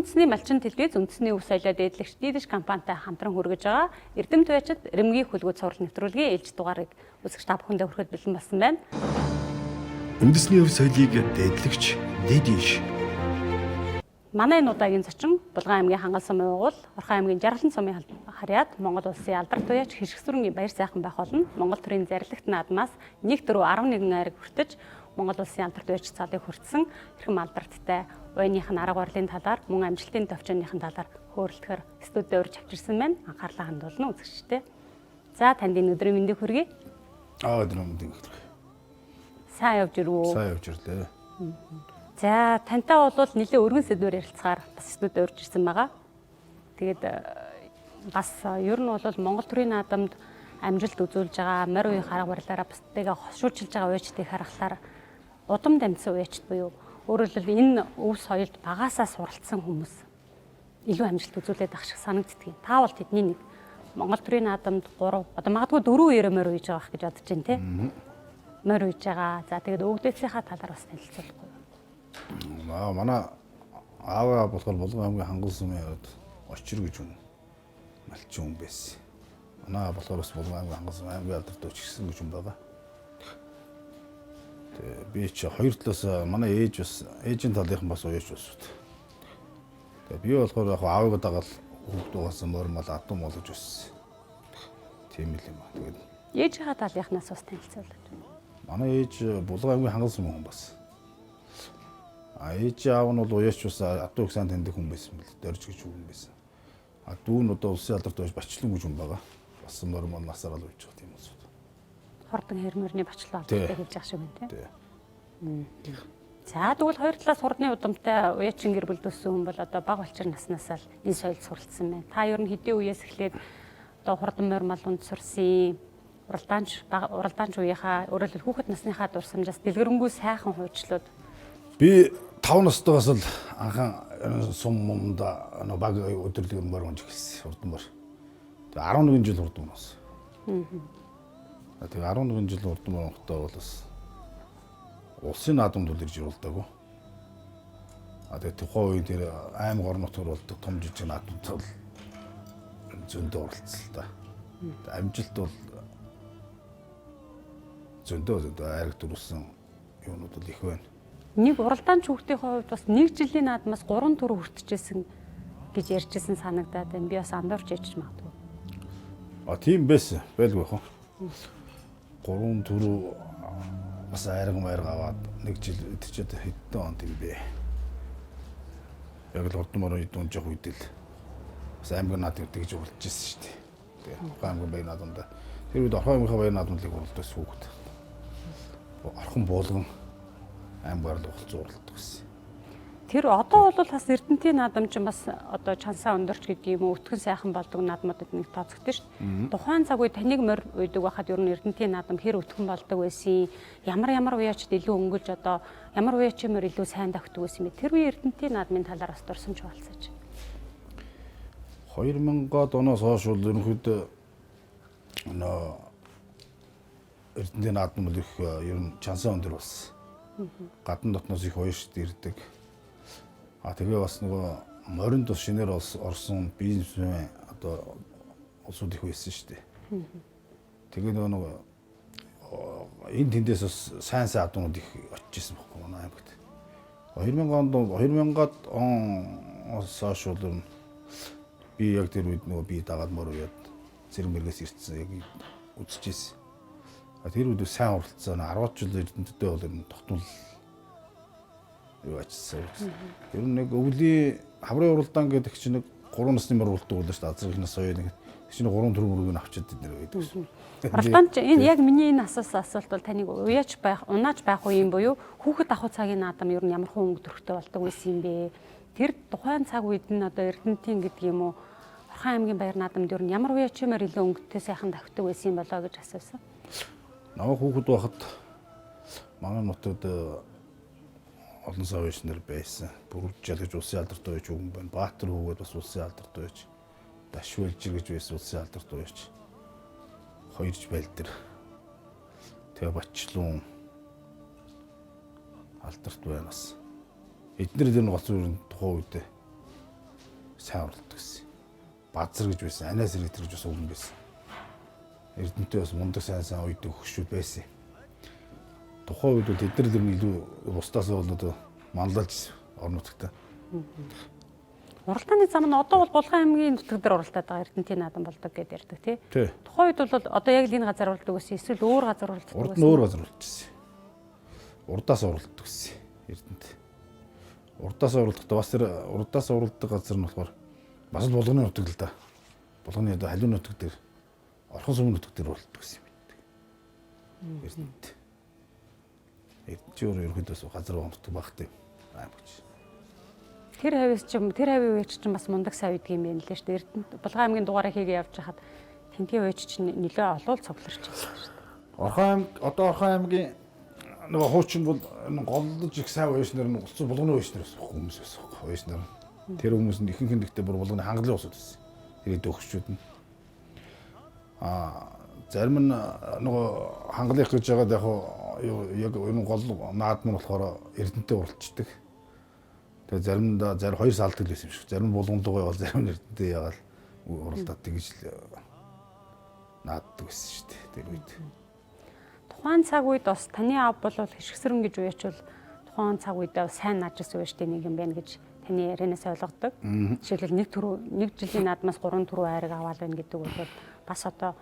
үндэсний малчин телевиз үндэсний өв соёлоо дээдлэгч Дидиш компанитай хамтран хүргэж байгаа Эрдэмт Уяачид Рэмгийн хүлгүүд цуврал нэвтрүүлгийн ээлж дугаарыг үзэгч та бүхэндээ хүрэхэд бэлэн болсон байна. Үндэсний өв соёлыг дээдлэгч Дидиш. Манай энэ удаагийн зочин Булган аймгийн Хангал сумын угуул, Орхон аймгийн Жаргалан сумын харьяат Монгол улсын алдарт уяач Хэршгсүрэнгийн баяр сайхан байх болно. Монгол төрийн зарлагт наадмаас 1 4 11 айраг хүртэж Монгол улсын алдарт уяач цалыг хүртсэн эрхэм алдарттай уяных нь арга барилын талаар мөн амжилтын товчооных нь талаар хөөрөлдөхөр студид урьж авчирсан байна. Анхаарлаа хандуулна үзэгчдээ. За танд энэ өдрийн мэндийг хүргэе. Аа, өдрийн мэндийг хүргэе. Сайн явж ирв үү? Сайн явж ирлээ. За тантай бол нэлээд өргөн сэдвээр ярилцахаар бас студид урьж ирсэн байгаа. Тэгээд бас ер нь бол Монгол төрийн наадамд амжилт үзүүлж байгаа морь үеийн арга барилаараа бусдыгаа хошуурчилж байгаа уяачдыг харахаар удам дамжсан уяачд буюу өөрөөр хэлбэл энэ өв соёлд багасаа суралцсан хүмүүс илүү амжилт үзүүлээд байх шиг санагддаг. Та бол тэдний нэг. Монгол төрийн наадамд 3 одоо магадгүй 4 үеэр морь үеж байгаа байх гэж бодож байна те. Морь үеж байгаа. За тэгээд өвгдээсийнхаа талаар бас танилцуулахгүй. Аа, манай ааваа болохоор Булган аймгийн Хангал сумын хувьд очир гэж хүн малчин хүн байсан. Манай болохоор бас Булган аймгийн Хангал сум аймгийн алдарт өчгсөн гэж хүн байгаа. Тэгээ би чи хоёр талаас манай ээж бас ээжийн талынхан бас уяач басууд. Тэгээ би болохоор яг аавыг дагаад хүүхд угаасан мормол адуу мол гэж өссөн. Тийм л юм аа. Тэгээд ээжийнхаа талынхнаас бас танилцуулаач. Манай ээж Булган аймгийн Хангал сумын хүн бас. А ээж аав нь бол уяач бас адуу их сайн таньдаг хүн байсан бэл дөрж гэж хүн байсан. А дүү нь одоо улсын алдарт байж Бачлан гэж хүн байгаа. Бас мормол насаар л уйж байгаа тийм улсууд. Хурдан хэрмөрний бачлал алдартай хэлж байгаа шиг байна тий. За тэгвэл хоёр талаас хурдны удамтай уяачин гэр бүлд өссөн хүн бол одоо бага балчир наснаасаа л энэ соёлд суралцсан байна. Та ер нь хэдийн үеэс эхлээд одоо хурдан мормол унд сурсан, уралдаанч уралдаанч үеийнхаа өөрөөр хэлбэл хүүхэд насныхаа дурсамжаас дэлгэрэнгүй сайхан хуучлууд. Би 5 настайгаас л анхан сум мумда нөө баг өдөрлөг морь унж эхэлсэн хурдан морь. Тэгээ 11 жил хурдан морь. Тэгээ 11 жил хурдан морь унахтаа бол бас улсын наадамд бол ирж уралдаагүй. А тэгээ тухайн үед тэр аймаг орон нутгаар болдог том жижиг наадамд бол зөндөө оролцсон л та. Амжилт бол зөндөө айраг төрүүлсэн юунууд бол их байна. Нэг уралдаанч хүүхдийн хувьд бас нэг жилийн наадмаас 3 төр хүртчихсэн гэж ярьжсэн санагдаад байна. Би бас андуурч ячиж магадгүй. А тийм байсан. Байлгүй яах вэ? 3 төр бас айраг майраг аваад нэг жил тэр чинь хэдэн онд юм бэ? Яг л хурдан морь унж явах үед л бас аймаг наадам тэгж уралдаж ирсэн шүү дээ. Тэгээ Орхон аймгийн баяр наадамд тэр үед Орхон аймгийнхаа баяр наадамдлыг уралдаж хүүхэд. Орхон буулган аймгаар л ухалцсан уралддаг гэсэн. Тэр одоо бол бас Эрдэнтийн наадам чинь бас одоо чансаа өндөрч гэдэг юм уу өтгөн сайхан болдог наадмуудад нэг тооцогдсон шүү дээ. Тухайн цаг үе таныг морь уйдаг байхад ер нь Эрдэнтийн наадам хэр өтгөн болдог байсан, ямар уяачд илүү өнгөлж одоо ямар уяачийн морь илүү сайн давхдаг байсан бэ? Тэр үе Эрдэнтийн наадмын талаар бас дурсамж хуваалцаач. 2000-ад оноос хойш бол ерөнхийдөө нөө Эрдэнтийн наадам бол их ер нь чансаа өндөр болсон. Гадна дотноос их уяашд ирдэг. А тэгээ бас нөгөө моринд бас шинээр орсон бизнесмен одоо улсууд их байсан шүү дээ. Тэгээ нөгөө энэ тэндээс бас сайн сайн адуунууд их очиж исэн байхгүй манай аймагт. 2000-ад оноос хойш бол би яг тэр үед нөгөө би дагаад мор уяад зэрэг мэргээс ирсэн яг үзэж исэн. А тэр үед сайн уралдсан 10 жил Эрдэнэттэй бол ер нь тогтмол юу ачсан. Тэр нэг өвлийн хаврын уралдаан гэдэг чинь нэг 3 насны мөр уралдаг болоо шүү дээ. Азрах нас оёо нэг чинь 3 төр мөрөг нь авчиад бид нэр байдаг шээ. Уралдаан чи энэ яг миний энэ асуусан асуулт бол таныг уяач байх, унааж байх үе юм буюу хүүхэд ахуй цагийн наадам ер нь ямар хүн өнгө төрхтэй болдог байсан юм бэ? Тэр тухайн цаг үед нь одоо Эрдэнтийн гэдэг юм уу Орхон аймгийн баяр наадамд ер нь ямар уяачмаар илүү өнгөтэй сайхан давхдаг байсан юм болоо гэж асуусан. Намайг хүүхэд байхад манай нутагт олон сая уяач нар байсан. Бүржэл гэж улсын алдарт уяач хүн байна. Баатар хүүгээд бас улсын алдарт уяач. Дашвэлжир гэж байсан улсын алдарт уяач. Хоёрж байлдэр. Тэгээ Бачлуун алдарт байна бас. Эднэр тэр нь гоц үр тухайн үед Сайн уралдаг гэсэн. Базар гэж байсан, Анаас ирэтэр гэж бас өвгөн байсан. Эрдэнэтэй бас мундаг сайн сайн уйдаг хөгшүүд байсан. Тухайн үед бол тэд нар л илүү бусдаас бол одоо манлайлж орон нутагта. Уралдааны зам нь одоо бол Булган аймгийн нутаг дээр уралдаад байгаа Эрдэнэтийн наадам болдог гэдээ ярьдаг тий. Тухайн үед бол одоо яг л энэ газар уралдаг гэсэн эсвэл өөр газар уралддаг байсан. Урд нь өөр газар уралдчихсан. Урдаас уралддаг гэсэн Эрдэнэт. Урдаас уралдахдаа бас тэр урдаас уралддаг газар нь болохоор бас л Булганы нутаг л да. Булганы одоо халиун нутаг дээр Орхон сүм нутаг дээр уралддаг гэсэн юм байдаг. Эрдэнэт. Эрдэнэт өөр ерөнхийдөө бас газар нутаг багтай аймагч. Тэр хавьс ч тэр хавийн үеч чинь бас мундаг сайн үйдэг юм байна лээ шүү дээ. Эрдэнэт Булган аймгийн дугаараа хийгээ явж хахад тентгийн үеч чинь нэлээ олуул цугларч байсан шүү дээ. Орхон аймаг одоо Орхон аймгийн нөгөө хуучин бол голлож их сайн уяшнар нь голцсон Булганы уяшнар байсан хүмүүс байсан уяшнар. Тэр хүмүүс нь ихэнх нь гэхдээ бүр Булганы хангалын усуд байсан. Тэр дөхчүүд нь. Аа зарим нь нөгөө хангалих гэж байгаад яг яг энэ гол наадам нь болохоор Эрдэнэтэй уралдчихдаг. Тэгээ заримдаа зарим хоёр салдаг л байсан юм шиг. Зарим Булган руу явал зарим нь Эрдэнэтэй яваал уралдаад тэгж л нааддаг байсан шүү дээ тэр үед. Тухайн цаг үед бас таны аав бол хишгсэрэн гэж уячвал тухайн цаг үедээ сайн наажсан үеаштэй нэг юм байна гэж таны ярианаас ойлгодог. Жишээлбэл нэг жилийн наадмаас 3 түрүү айраг аваад байна гэдэг бол бас одоо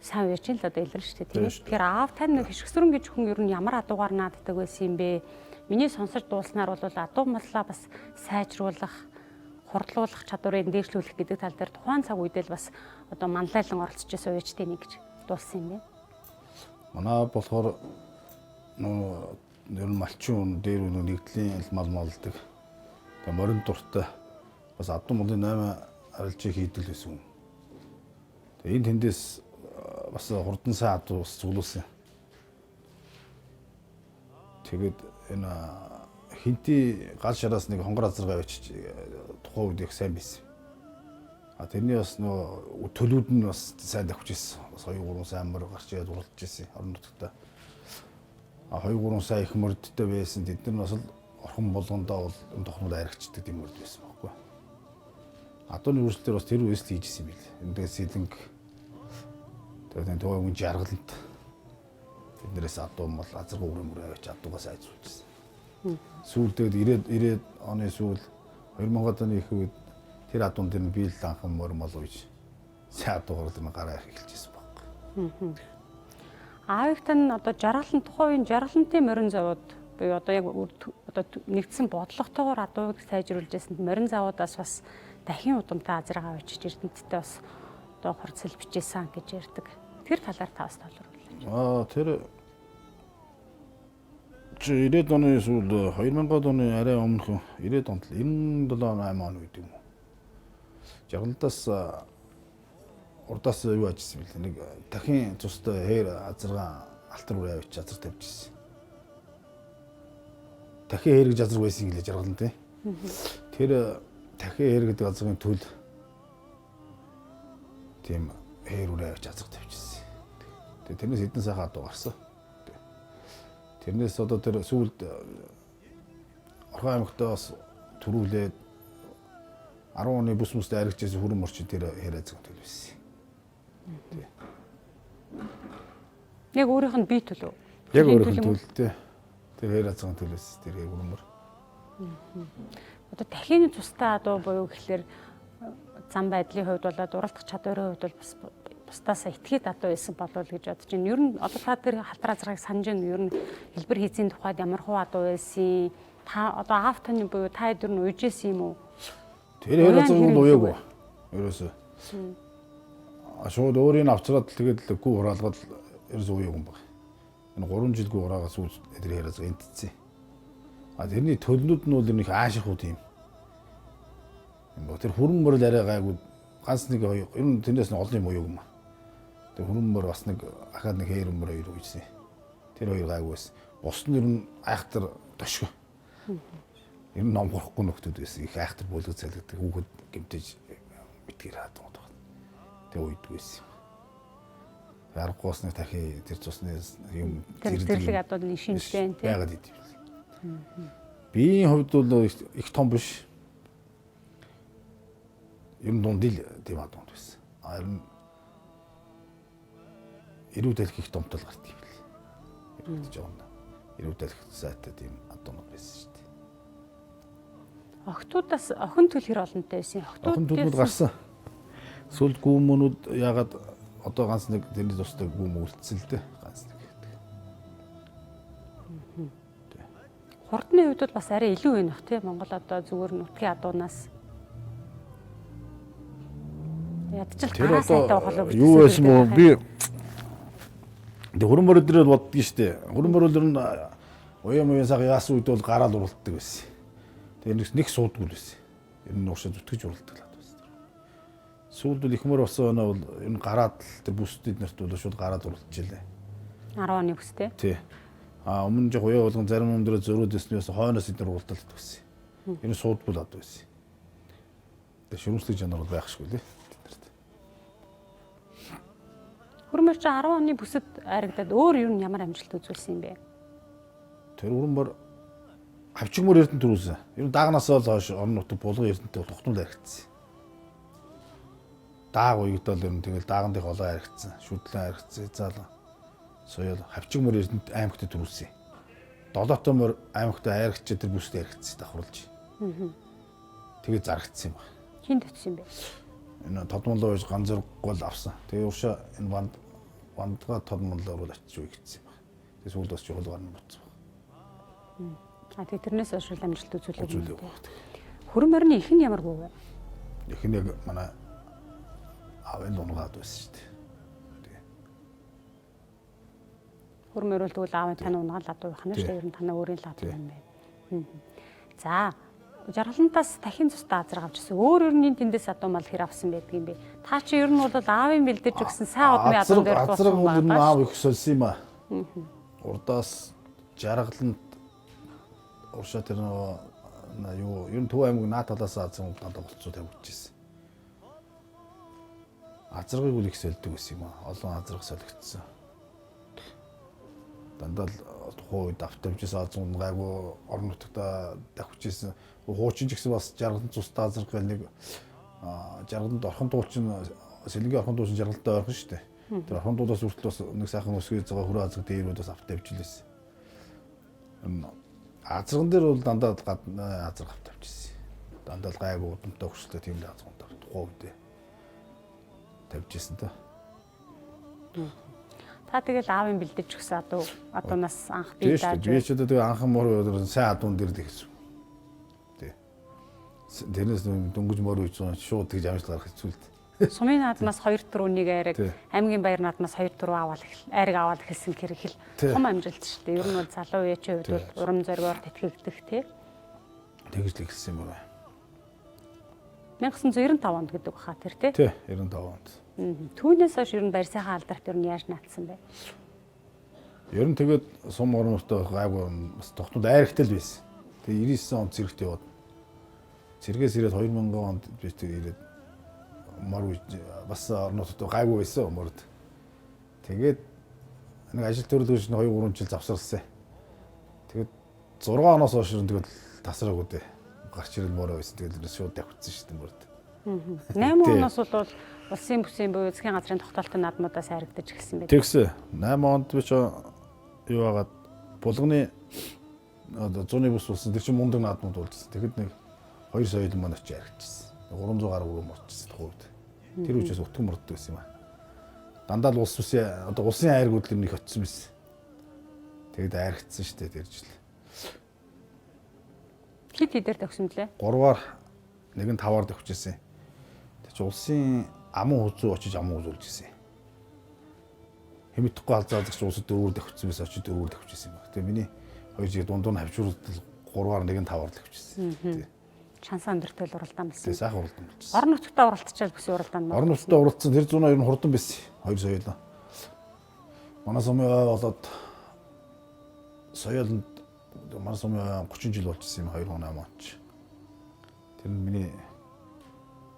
сайн үеч л одоо илэрнэ шүү дээ тийм ээ. Тэгэхээр аав тань нэг хишгсэрэн гэж хүн ер нь ямар адуугаар нааддаг байсан юм бэ? Миний сонсож дууснаар бол адуу маллаа бас сайжруулах, хурдлуулах чадварыг дээшлүүлэх гэдэг тал дээр тухайн цаг үедээ л бас одоо манлайлан оролцож байсан үеичтэй нэг гэж дууссан юм байна. Манай болохоор нөгөө ер нь малчин дээр нөгөө нэгдлийн мал малдаг. Тэгээ морин дуртай бас адуу малын 8 арилжаа хийдэг л байсан юм. Тэгээ энэ тэндээс бас хурдан сайн адуу бас цуглуулсан. Тэгээд энэ хинти гал шараас нэг хонгор азаргаа авчиж тухайн үед их сайн байсан. А тэрний бас нөгөө төлүүд нь бас сайн давхиж ирсэн. Бас 2 3 сайн мөр гарч ирээд уралдаж ирсэн орон нутагта. А 2 3 сайн их мөрдтэй байсан. Тэд нар бас л орхон болгондоо бол тохнууд айрагчдаг тийм мөрд байсан байхгүй. Адууны үргэлжлэлээр бас тэр үеэс л хийж ирсэн юм бил. Эндээс сэлэнг тэгээд төвөө хүн жаргалант тэднээс адуу мал азарга өрөө мөрөө авчиж адуугаа сайжруулж ирсэн. Сүүл тэгээд 90 оны сүүл 2000 оны их үед тэр адуун дээр нь би л анхан мөр мал уйж сайн адуугаар л гараа эхэлж ирсэн байхгүй. Аавыг тань одоо жаргалан тухайн үеийн жаргалантын морин завууд буюу одоо яг одоо нэгдсэн бодлоготойгоор адууг сайжруулж байсан морин завуудаас бас дахин удамтай азаргаа авчиж Эрдэнэттэй бас одоо хурцл бичээсэн гэж ярьдаг. Тэр талаар та бас тайлбарлаач. Аа тэр 90 оны сүүл 2000 оны арай өмнөх 90 онд л 97 8 он үед юм уу. Жаргалдаас урдаас юу ажилласан бэлээ. Нэг дахин цустай хээр азаргаан алтар үр авчиж азар тавьж ирсэн. Дахин хээр гэж азар байсан гэлээ жаргалан тий. Тэр дахин хээр гэдэг азарын төл тийм хээр үр авчиж азар тавьж ирсэн. Тэгээ тэрнээс хэдэн сайхан адуу гарсан. Тэрнээс одоо тэр сүүлд Орхон аймагтаа бас төрүүлээд 10 оны бүс мүстэй аригчээс хүрэн морчин тэр хээр азар төл байсан. Яг өөрийнх нь бие төлөө. Яг өөрийнх нь төлөө тий. Тэр хээр азган төлөөс тэр хээр өрөмөр. Одоо дахины цустай адуу буюу гэхлээр зам байдлын хувьд болоод уралдах чадварын хувьд бол бас бусдаасаа этгээд адуу байсан болов уу гэж бодож байна. Ер нь одоо та тэр халтар азаргыг санаж байна. Ер нь хэлбэр хийцийн тухайд ямар хуу адуу байсан? Та одоо аав таны буюу та хэд ер нь уйжсэн юм уу? Тэр хээр азган бол уяагүй. Ерөөсөө. Шууд өөрийг авчраад тэгээд л гүү хураалгаад ерөөсөө уяагүй юм баг. Энэ 3 жил гүү хураагаа сүүл тэр хээр азган энтцсэн. А тэрний төлнүүд нь бол ер нь их ааших уу тийм. Тэр хүрэн мөрөл арай гайгүй ганц нэг ер нь тэрнээс нь олон юм уяагүй юм. Тэр хүрэн мөр бас нэг ахаад нэг хээр мөр хоёр уйжсэн. Тэр хоёр гайгүй байсан. Бус нь ер нь айхтар тошгүй. Ер нь ном горхгүй нөхдүүд байсан. Их айхтар бүлэг залгдаг хүүхэд гэмтэж битгээр хаадаг байна. Тэг уйдгүй байсан юм. Аргагүй бас нэг дахин тэр цусны юм зэрлэг адууны шинжлэн тийм байгаад идэв. Биеийн хувьд бол их том биш. Ер нь дунд ил тийм адуунд байсан. А ер нь эрүү дэлх их домтол гарт юм бэл. Эрүү гэж байгаа. Эрүү дэлх сайтай тийм адуунууд байсан шүү дээ. Охтуудаас охин төл хэр олонтой байсан? Охтууд охин төлнүүд гарсан. Сүүлд гүмөнүүд ягаад одоо ганц нэг тэрний тустай гүм үлдсэн л дээ. Ганц нэг. Хурдны үед бол бас арай илүү байна бах тий. Монгол одоо зүгээр нутгийн адуунаас ядчил гараа сайтай болов юу байсан бо би тэг хөрөн мөрө дээр боддгийн шүү дээ. Хөрөн мөрө дээр нь уян муян саг яасан үед бол гараал уралддаг байсан. Тэгээ нэг суудгүй л байсан. Ер нь уушаа зүтгэж уралддаг л байсан. Сүүлд бол их мөр болсон оноо бол ер нь гараад л тэр бүсдэд нарт бол шууд гараад уралдчихлээ. 10 оны бүстэй. Тий. А өмнө жоо уяа болгон зарим юм дээр зөрүүд өснөөс хойноос эдгээр уралдалт байсан. Ер нь суудгүй л ад байсан. Тэгээ шүрмслэг чанар бол байхшгүй лээ. Хөрмөр чи 10 оны бүсэд айрагдаад өөр юу ямар амжилт үзүүлсэн юм бэ? Тэр өрмөр хавчигмөр эрдэнэ төрүүлсэн. Ер нь даагнаас л хойш орон нутаг булган эрдэнэтэй тогтмол аригдсан. Дааг уягдал ер нь тэгэл дааган дэх олон аригдсан. Шүдлэн аригдсан. Заалаа. Соёл хавчигмөр эрдэнэт аймагт төрүүлсэн. Долоотомор аймагт айрагч тэр бүсэд аригдсан давхруулж. Тэгээ зарагдсан юм байна. Хин төцсөн юм бэ? Энэ тодмолоо байж ганц зэрэг гол авсан. Тэгээ уршаа энэ банд бандгаа тодмолоор бол очиж үгдсэн юм байна. Тэгээ сүүлд бас чухал гарна буцсан байна. А тэгээ тэрнээс хойш амжилт үзүүлээгүй. Хөрөн морины их нь ямар гүв вэ? Их нь яг манай аавын дунгаад байсан шүү дээ. Тэгээ. Хөрөн морь бол тэгвэл аавын тань унгаал адуу байх нь шүү дээ. Ер нь танаа өөрийн л адуу юм байна. За жаргалантаас дахин цустай азар авч ирсэн. Өөр өөр нь тэндээс адуу мал хэр авсан байдаг юм бэ? Та чи ер нь бол аавын бэлдэж өгсөн сайн удмын адуун дээр азар бол ер нь аав их сольсон юм аа. Урдаас жаргалант уршаа тэр нөгөө юу ер нь Төв аймаг наа талаас азар дандаа болцоо тавьчихсан. Азаргыг үл их сольдог байсан юм аа. Олон азарга солигдсон. Дандаа л тухайн үед авт тавьжсэн азар гайгүй орон нутагта давхижсэн. Хуучин ч гэсэн бас жаргалан цустай азар гэл нэг жаргаланд орхон дуучин сэлэнгийн орхон дуучин жаргалтай ойрхон шүү дээ. Тэр орхон дуудаас хүртэл бас нэг сайхан өсгөө зага хөрөө азар дээр бас авт тавьж лээсэн. Азарган дээр бол дандаа гадна азар авт тавьжсэн. Дандаа л гайгүй удамтай хөшлөө тийм л азар тухайн үед тавьжсэн та. Та тэгэл аавын бэлдэж өгсөн адуу адуунаас анх бие дааж. Би ч одоо тэгээ анхан мор сайн адуун дээр тэгсэн. Тий. Тэрнээс дөнгөж мор үйж байгаа шууд тэгж амжилт гарах хэцүү л дээ. Сумын наадмаас 2 4 1 айраг, аймгийн баяр наадмаас 2 4 аваад айраг аваад эхэлсэн гэр их л том амжилт шүү дээ. Ер нь бол залуу үеийн хувьд бол урам зоригоор тэтгэгдэх тий. Тэгж л эхэлсэн юм байна. 1995 онд гэдэг баха тэр тий. Тий, 95 онд. Түүнээс хойш ер нь баяр сайхан алдарт ер нь яаж наадсан бэ? Ер нь тэгээд сум оромтой гайгүй бас тогтмол айрагтай л байсан. Тэгээ 99 онд цэрэгт яваад. Цэргээс ирээд 2000 онд би тэг ирээд мор бас орон нутагт гайгүй байсан морд. Тэгээд нэг ажил төрлөж 2 3 жил завсарласан. Тэгээд 6 оноос хойш тэгээд тасраагүй дээ. Гарч ирэл мороо байсан. Тэгээд шууд давхицсан шүү дээ морд. 8 оноос бол улсын бүсийн буюу засгийн газрын тогтоолтын наадмуудаас айрагдаж эхэлсэн байх. Тэгсэн. 8 онд би ч юу хагаад булганы одоо зуны бүс болсон. Тэр чинь мундаг наадмууд болжсэн. Тэгэхэд нэг 2 соёл маань очиж айрагдчихсан. 300 гаруй өрөө морчсон тухайн үед. Тэр үеэс утган морддог байсан юм аа. Дандаа л улс бүсийн одоо улсын айргууд л юм их очсон байсан. Тэгэд айрагдсан шүү дээ тэр жил. Хэд хэдээр төгсөн блэ? 3-аар нэг нь 5-аар төгсөжсэн. Тэр чинь улсын аман хүзүү очиж аман үзүүлж ирсэн. Хэмэтгэхгүй алзаазагч улсад 4-өр давхицсан байсан очиж 4-өр давхижсэн юм байна. Тэгээ миний хоёр жиг дундуур нь хавчруулдал 3-аар нэг нь 5-аар давхижсэн. Тий. Шансан өндөртэй л уралдаан болсон. Тэгээ сайхан уралдаан болчихсон. Орон нутгтаа уралдчихвал бүсийн уралдаанд мөр. Орон нутгтаа уралдсан тэр зунаа ер нь хурдан байсан. Хоёр соёлоо. Манай сумын ой болоод соёлонд манай сумын ой 30 жил болчихсон юм 2008 он ч. Тэр нь миний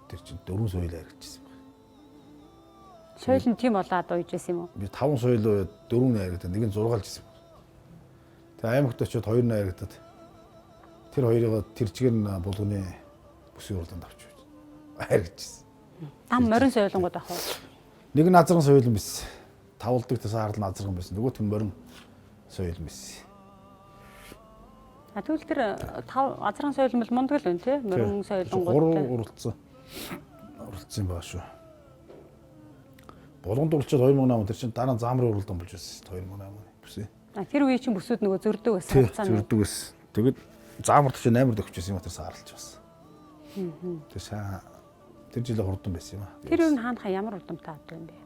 тэр чинь 4 соёл аригдчихсан юм. Соёл нь тийм болоод уйж байсан юм уу? Би 5 соёл 4 нь аригдаад нэг нь 6 л жисэн юм. Тэгээ аймагт очиод 2 нь аригдаад тэр хоёрыг тэр чигээр нь булганы бүсийн уралдаанд авч байж. Хайргажсэн. Там морин соёлонгууд ах уу? Нэг нь азарган соёлон байсан. Тавладаг саарл нь азарган байсан. Нөгөөх нь морин соёлон байсан. А тэгвэл тэр тав азарган соёлон бол мундаг л байна тий? Морин соёлонгууд. Гурван уралдсан. Уралдсан юм байна шүү. Булган дурлчаад 2008 он тэр чинь дараа нь заамрын уралдаан болж байсан 2008 оны бүсээ. А тэр үеийн чинь бүсүүд нөгөө зөрдөг байсан хугацаанд. Зөрдөг байсан. Тэгэд заамарт чинь амар төгчсэн юм а тэр саарлж бас. Тэр сайн тэр жилээ хурдан байсан юм а. Тэр үн хаанхаа ямар удамтай ад юм бэ?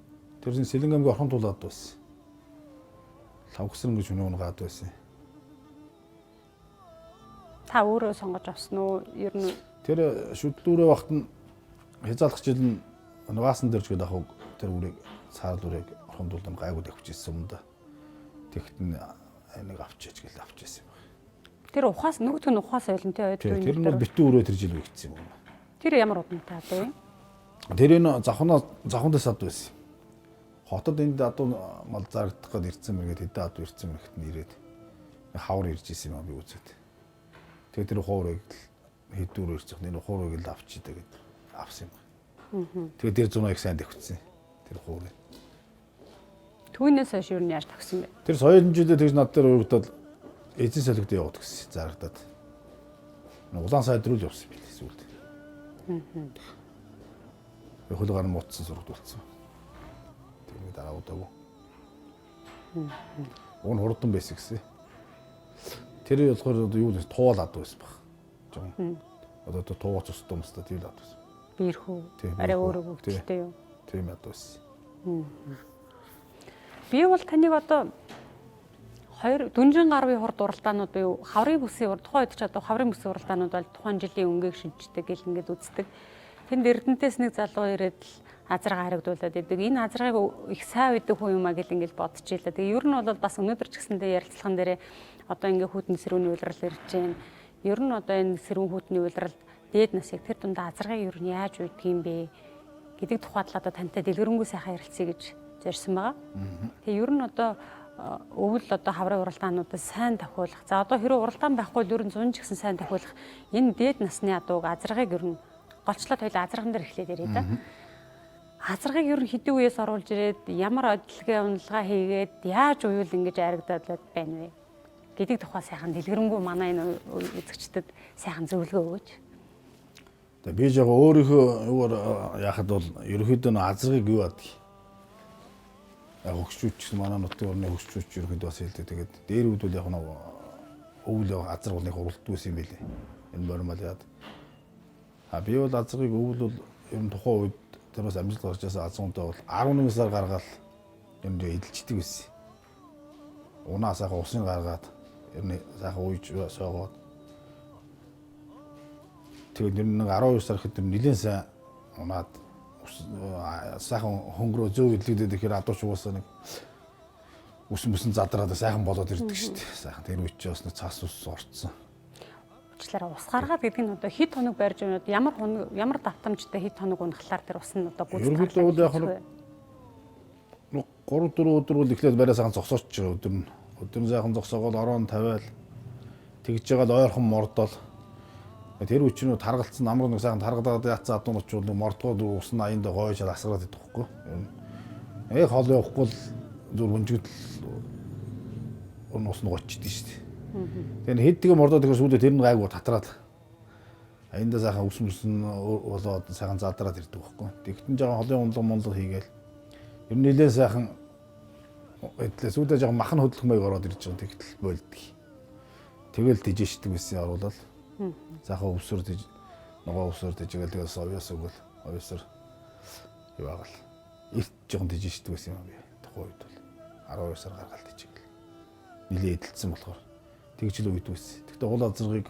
Тэр чинь Сэлэнг аймгийн Орхон тулаад байсан. Лавгсран гэж өнөө гаад байсан. Та өөрөө сонгож авсан уу? Ер нь тэр шүдлүүрээ багт нь хязгаарлах жил нь нугаасан дээр ч гэдэг ах тэр үрийг саарл үрийг Орхон тулд гайгүй давхиж ирсэн юм да. Тэгт нь нэг авчиж гэл авчижсэн юм байна. Тэр ухаас нөгөөх нь ухаас ойлон тий ойд. Тэр нь бол битүү өрөө тэр жил үйгдсэн юм. Тэр ямар удамтай ад вэ? Тэр энэ завхнаа завхан дэс ад байсан. Хотод энд адуу мал зарагдах гээд ирсэн мэргээд хэдэн адуу ирсэн мэрэгт нь ирээд хавар ирж исэн юм а би үзээд. Тэгээ тэр хуурыг л хэдүүр ирж байгаа. Энэ хуурыг л авчихдээ гэд авсан юм. Тэгээ тэр зунаа их сайн давхицсан. Тэр хуурыг. Түүнээс хойш юу яаж тагсан бэ? Тэр соёлын жилээ тэгж над дээр урагдаад эзэн солигдоо яваад гэсэн зарагдаад. Улаан сайд руу л явсан билээ сүүлд. Хөл гар муутсан сургуулсан. Тэрний дараа удаагүй. Уг нь хурдан байсан гэсэн. Тэр болохоор одоо юу вэ? Туул ад байсан баг. Жон. Одоо туугац ус тумстай тийм л ад байсан. Биерхүү. Арай өөр хөвгөлтэй юу? Тийм ад байсан. Би бол таныг одоо хоёр дүнжин гаруй хурд уралдаанууд буюу хаврын бүсийн тухайн үед ч одоо хаврын бүсийн уралдаанууд бол тухайн жилийн өнгийг шинждэг гэл ингээд үздэг. Тэнд Эрдэнтээс нэг залуу ирээд л азарга харагдуулаад идэг. Энэ азаргыг их сайн үйдэг хүн юм а гэл ингээд бодож ийлээ. Тэгээ ер нь бол бас өнөөдөр ч гэсэндээ ярилцлаган дээрээ одоо ингээд хүйтэн сэрүүний улирал ирж байна. Ер нь одоо энэ сэрүүн хүйтний улиралд дээд насыг тэр дундаа азаргыг ер нь яаж үйдэг юм бэ гэдэг тухай талаар одоо тантай дэлгэрэнгүй сайхан ярилцъя гэж зорьсон байгаа. Тэгээ ер нь одоо өвөл одоо хаврын уралдаануудад сайн тохиолох. За одоо хэрвээ уралдаан байхгүй бол ер нь 100 ч гэсэн сайн тохиолох. Энэ дээд насны адууг азаргыг ер нь голчлоод хоёул азарган дээр эхлээд яриа да. Азаргыг ер нь хэдэн үеэс оруулж ирээд ямар адилгээ уналгаа хийгээд яаж уюул ингэж айрагдаад байна вэ гэдэг тухай сайхан дэлгэрэнгүй манай энэ үзэгчдэд сайхан зөвлөгөө өгөөч. Тэгээ би жоо өөрийнхөө юугаар яхад бол ерөнхийдөө азаргыг юу адаг. Яг хөгшчүүч гэсэн манай нутгийн орны хөгшчүүч ерөнхийдөө бас хэлдэг. Тэгээд дээр үед бол яг нэг өвөл азарга бол нэг уралддаг байсан юм билээ. Энэ мормал яад. А би бол азаргыг өвөл бол ер нь тухайн үед тэр бас амжилт гарч байсан азгунтай бол 11 сар гаргаал ер нь эдэлждэг байсан. Унаа сайхан усын гаргаад ер нь сайхан ууж сойгоод тэгээд ер нь нэг 12 сар гэхэд нэлээд сайн унаад сайхан хөнгөрөө зөв эдлэгдээд ихээр адууч угаасаа нэг ус мөсөн задраад сайхан болоод ирдэг шүү дээ. Сайхан тэр үед чи бас нэг цаас ус орцсон. Уучлаарай ус гаргаад гэдэг нь одоо хэд хоног барьж байна ямар хоног ямар давтамжтай хэд хоног унахлаар тэр ус нь одоо гүйцэтгэх. Ерөнхийдөө бол яг нэг 3 4 өдөр бол эхлээд барай сайхан зогсооч өдөр нь. Өдөр нь сайхан зогсоогоод орон тавиал тэгж байгаа л ойрхон мордол. Тэр үе чинь таргалцсан намар нэг сайхан таргалаад яатсан адуу нуч бол мордгоо ус нь аянд гойж асгараад идэх хөхгүй. Яг хол явахгүй л зүр гүнжигдэл ус нь гочдсон шүү дээ. Тэгээ хэд тэгээ мордоод ихээр сүүлдээ тэр нь гайгүй татраад аяндаа сайхан ус мөсөн болоод сайхан задраад ирдэг байхгүй. Тэгтэн жоохон холын унлга мунлга хийгээл ер нь нэлээд сайхан эдлээ сүүлдээ жоохон махан хөдлөх маяг ороод ирж байгаа тэгтэл болдгийг. Тэгэл тижээшдэг байсан оруулаад сайхан өвсөр тиж ногоо өвсөр тижгээл тэгээс овёос өгөөл овёосор юу агаал эрт жоохон тижээшдэг байсан юм би тухайн үед бол 12 сар гаргаал тижээгэл нэлээд эдэлсэн болохоор тэгж л үед байсан. Тэгтээ уул азаргыг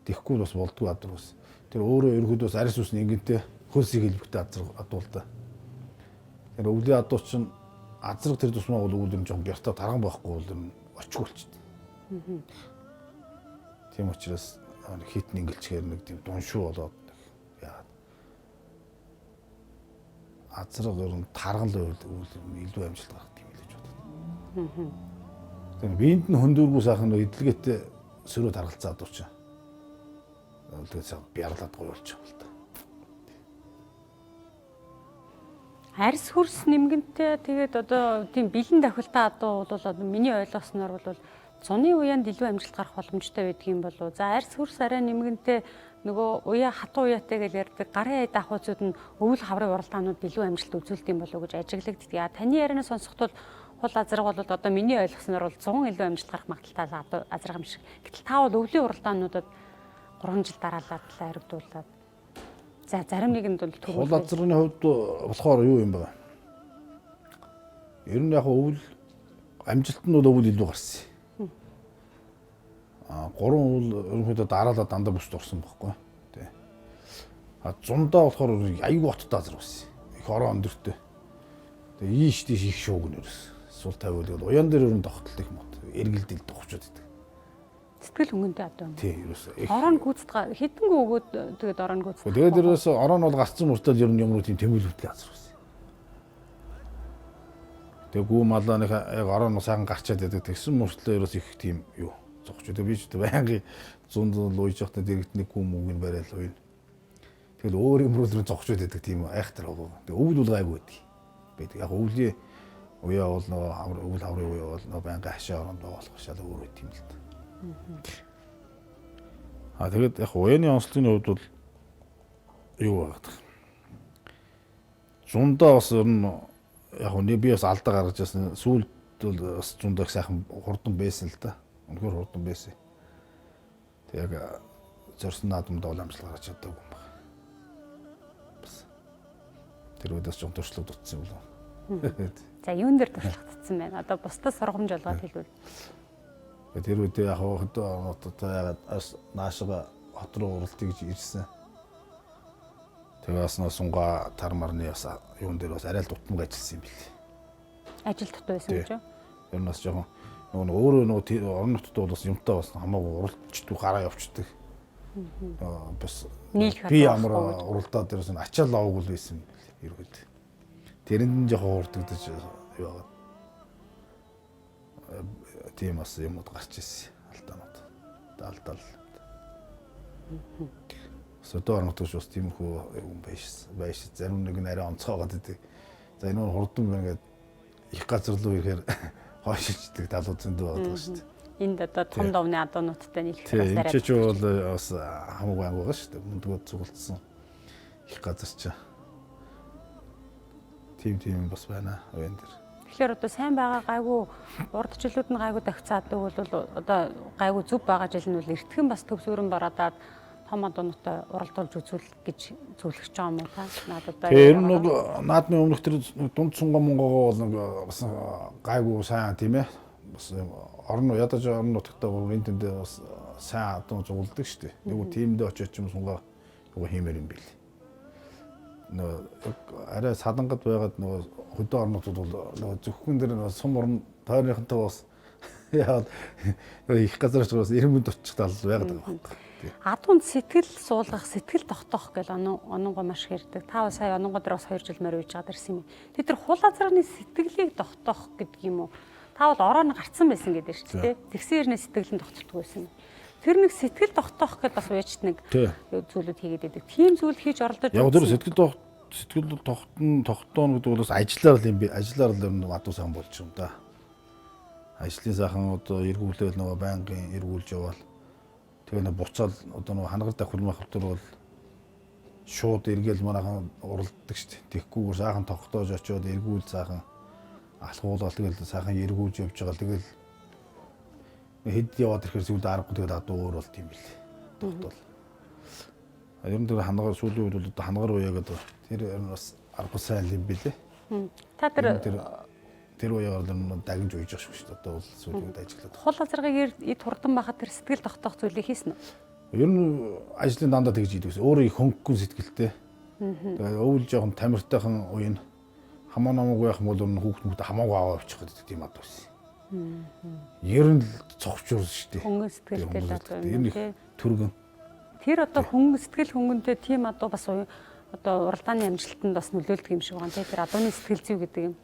тэхгүй бас болдгоо адар бас. Тэр өөрөө ерөнхийдөө бас арьс ус ингэнтэй хөлсийг хэлбэгтэй азарга адуулта. Тэр өвлийн адуу чинь азарга тэр тусмаа бол өвөл юм жоохон гяртаа тарган байхгүй бол юм очгүй болчихсон. Тийм учраас хит нингэлчгээр нэг тийм дуншуу болоод яагаад азарга ер нь тарган л байвал өвөл илүү амжилт гаргадаг юм л гэж бодод. Тэр биеинд нь хөндөргүй сайхан нэг эдлэгээтэй сөрөө таргалцаа адуу чинь. Тэгээд сайхан бярлаад гоё болчих юм л та. Арьс хөрс нэмгэнтэй тэгээд одоо тийм бэлэн давхилтаа адуу бол одоо миний ойлгосноор бол зуны уяанд илүү амжилт гарах боломжтой байдаг юм болов. За арьс хөрс арай нэмгэнтэй нөгөө уяа хатуу уяатай гэж ярьдаг гарын ая даахуйцууд нь өвөл хаврын уралдаанууд илүү амжилт үзүүлдэг юм болов уу гэж ажиглагддаг. А таны ярианаас сонсохдол хул азраг бол одоо миний ойлгосноор бол 100 илүү амжилт гарах магадлалтай азраг юм шиг. Гэтэл та бол өвлийн уралдаануудад 3 жил дараалал харигдуулаад за зарим нэгэнд бол төгөл. Хул азрагны хувьд болохоор юу юм бэ? Ер нь яг өвөл амжилт нь бол өвөл илүү гарсан. А 3 өвөл ерөнхийдөө дараалал дандаа бүст орсон байхгүй. Тий. А зундаа болохоор аюу оттой азраг байсан. Их ороо өндөртэй. Тэгээ ийш тийш их шууг нэрс. Сул тавиул бол уян дээр ер нь тогтолт их мот. Эргэлдэл духчод идэг. Сэтгэл хөнгөнтэй адуу юм. Тий, ерөөсөө. Орон гүйцэтгэх хэдэнгүү өгөөд тэгээд орон гүйцэтгэх. Тэгээд ерөөсөө орон бол гарцсан мөртөл ер нь ямар тийм тэмүүлэлтэй газар байсан. Тэгээ гүү малаа нэг яг орон сайхан гарчаад байдаг. Тэгсэн мөртлөө ерөөс их тийм юу зогч. Тэгээ би ч байнгын зун зун луйж явахдаа дэрэгт нэг гүү мөнгө нь барайл уян. Тэгэл өөр юм руу л зогчод байдаг тийм айхтар байгаа. Тэгээ өвөл бол гайгүй байдаг. Байдаг. Яг өвлийн уяа бол нөгөө өвөл хаврын уяа бол нөгөө байнгын хашаа оронд болох шал өөр байт юм л та. А тэгээд яг уяаны онцлогийн хувьд бол юу байгаад байна. Зундаа бас ер нь яг нь би бас алдаа гаргаж байсан. Сүүлд бол бас зундаа их сайхан хурдан байсан л да. Үнэхээр хурдан байсан. Тэг яг зорьсон наадамд бол амжилт гаргаж чадаагүй юм байна. Бас тэр үед бас жоохон туршлага дутсан юм болов. За юун дээр туршлага дутсан байна? Одоо бусдад сургамж олгоод хэлвэл. Тэр үед яг хөдөө орноттой ягаад наашаа хот руу уралдъя гэж ирсэн. Тэгээ бас нөө сунга тар марны бас юун дээр бас арай л дутмаг ажилласан юм бэл. Ажил дутуу байсан гэж юу? Ер нь бас жоохон нөгөө өөрөө нөгөө орон нутгад бол бас юмтай бас хамаагүй уралдчдгүй гараа явчихдаг. Бас би ямар уралдаа дээрээс нь ачаал аваагүй л байсан юм бэл ерөөд. Тэрэнд нь жоохон хурдагдаж юу байгаа. Тийм бас юмуд гарч ирсэн алдаанууд. Алдаал. Өдөө орнотож бас тиймэрхүү юм байж байж зарим нэг нь арай онцгойгоод идэг. За энэ нь хурдан байна гэдэг их газар руу ирэхээр хойшилчдаг талууд зөндөө байдаг шүү дээ. Энд одоо том довны адуунуудтай нийлэх бас арай. Тийм ч бол бас хамаагүй анги байгаа шүү дээ. Мөндгөө цугулдсан их газар чи. Тийм бас байна уян дээр. Тэгэхээр одоо сайн байгаа гайгүй урд жилүүд нь гайгүй давхцаа адаг бол одоо гайгүй зүв байгаа жил нь бол эртхэн бас төв сүрэн бараадаад том адуунуудтай уралдуулж үзүүл гэж зөвлөж байгаа юм уу та? Надад одоо ер нь бол наадмын өмнөх тэр дунд сунга мунгагоо бол нэг бас гайгүй сайн тийм ээ. Бас орон ядаж орон нутагтаа энэ тэнд бас сайн адуу зугуулдаг шүү дээ. Нэг тиймдээ очиж юм сунга юу хиймээр юм бэл. Нөгөө арай садангад байгаад нөгөө хөдөө орнотууд бол нөгөө зөвхөн тэр нөгөө сум орон тойрныхонтой бас яагаад их газар очих бас ирмэд очих тал байгаад байгаа байхгүй. Адуунд сэтгэл суулгах, сэтгэл тогтоох гэл ононгоо маш хэрдэг. Та бас сая ононгоо дээр бас 2 жил морь уйж байгаа дэрсэн юм. Тэр хул азрагны сэтгэлийг тогтоох гэдэг юм уу? Та бол ороо нь гарцсан байсан гэдэг шүү дээ. Тэгсэн хэрнээ сэтгэл нь тогтдоггүй байсан. Тэр нэг сэтгэл тогтоох гэдээ бас уяжт нэг зүйлүүд хийгээд байдаг. Тийм зүйл хийж оролдож Яг тэр сэтгэл тогтооно гэдэг бол бас ажиллаар л юм би. Ажиллаар л юм адуу сайн болж юм да. Ажлын сайхан одоо эргүүлээл нөгөө байнгын эргүүлж яваал. Тэгээ нэг буцаал одоо нөгөө ханагар давхил махвтар бол шууд эргээл манайхан уралддаг шүү дээ. Тэгхгүйгээр сайхан тогтоож очиод эргүүл сайхан алхуулаад тэгэл сайхан эргүүлж явж байгаа. Тэгэл хэд яваад ирэхээр сүүлд аргагүй тэгэл адуу өөр болт юм бэл. Тогтоол. Ер нь тэр хангаар сүүлийн үед бол одоо хангаар уяа гэдэг тэр ер нь бас аргагүй сайн юм бэлээ. Та тэр уяагаар л дагнж уйж байгаа шүү дээ. Одоо бол сүүлийн үед ажиллаад. Хул азаргыг эд хурдан байхад тэр сэтгэл тогтоох зүйлийг хийсэн үү? Ер нь ажлын дандаа тэгж хийдэг ус. Өөрөө их хөнгөн сэтгэлтэй. Тэгээ өвөл жоохон тамиртайхан уян хамаа намаагүй байх юм бол хүүхд мөхд хамаагүй аваа авчих гэдэг тийм ад байсан. Ер нь л цогчуурс шүү дээ. Хөнгөн сэтгэлтэй л адуу юм тий. Түргэн. Тэр одоо хөнгөн сэтгэл хөнгөнтэй тийм адуу бас одоо уралдааны амжилтанд бас нөлөөлдөг юм шиг байна тий. Тэр адууны сэтгэл зүй гэдэг юм.